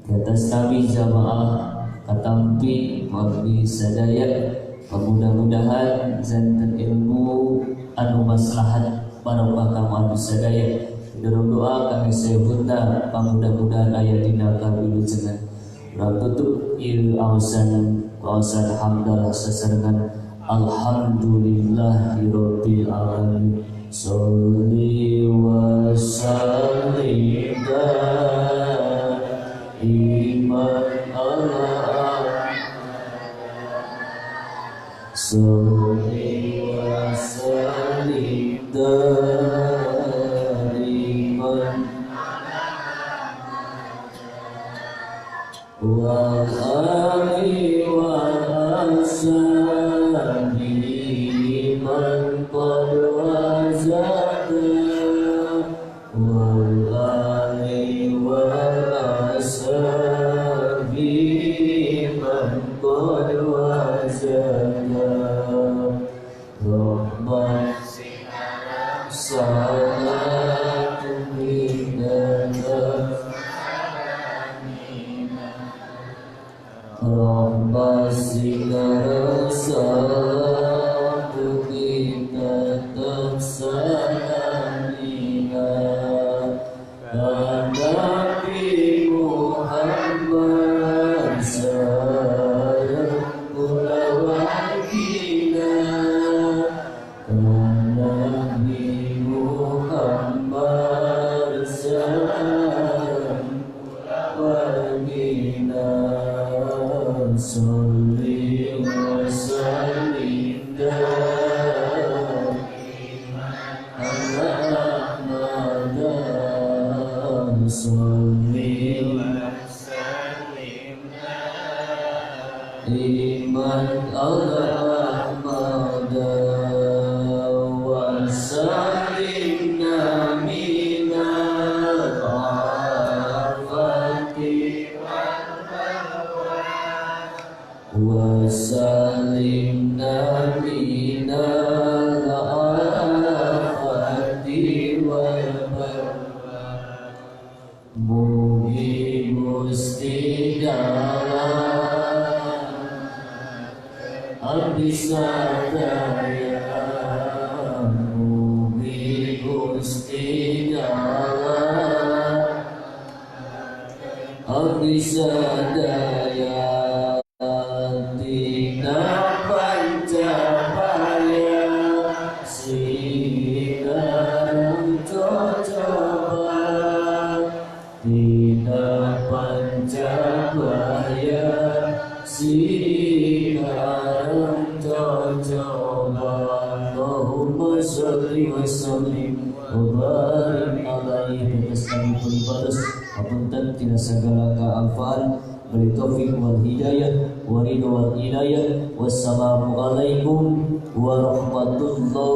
di atas kami jamaah katampi wargi sadaya, mudah-mudahan janten ilmu anu maslahat barokah kamu anu sadaya. Dorong doa kami sayuhunna mudah-mudahan aya dina kawilujengan. Urang tutup ieu aosan aosan hamdalah sasarengan alhamdulillahirabbil alamin. Sholli wa sallim iman Allah. Sholli wa sallim daiman wa ali wa ashabi man qad wazada wal ali wa ashabi man qad wazada rahmat salatu minna rahmat sinar salatu kita salamina Nabi Muhammad sareng kulawargina Nabi Muhammad sareng kulawargina. Salli Wa sallim iman al-Ahmad wa sallimna minal afati wa sallimna minal afati wal balwa. Mugi Gusti dalam abdi sadaya, mugi Gusti dalam abdi sadaya, tina pancapaya sinareng cocoba, tina pancapaya sinareng cocoba. Allahumma sholli wa sallim wa barik alaihi wa hapunten tina sagala kaalfaan beri taufik wal hidayah wa ridho wal inayah. Wassalamualaikum warahmatullahi.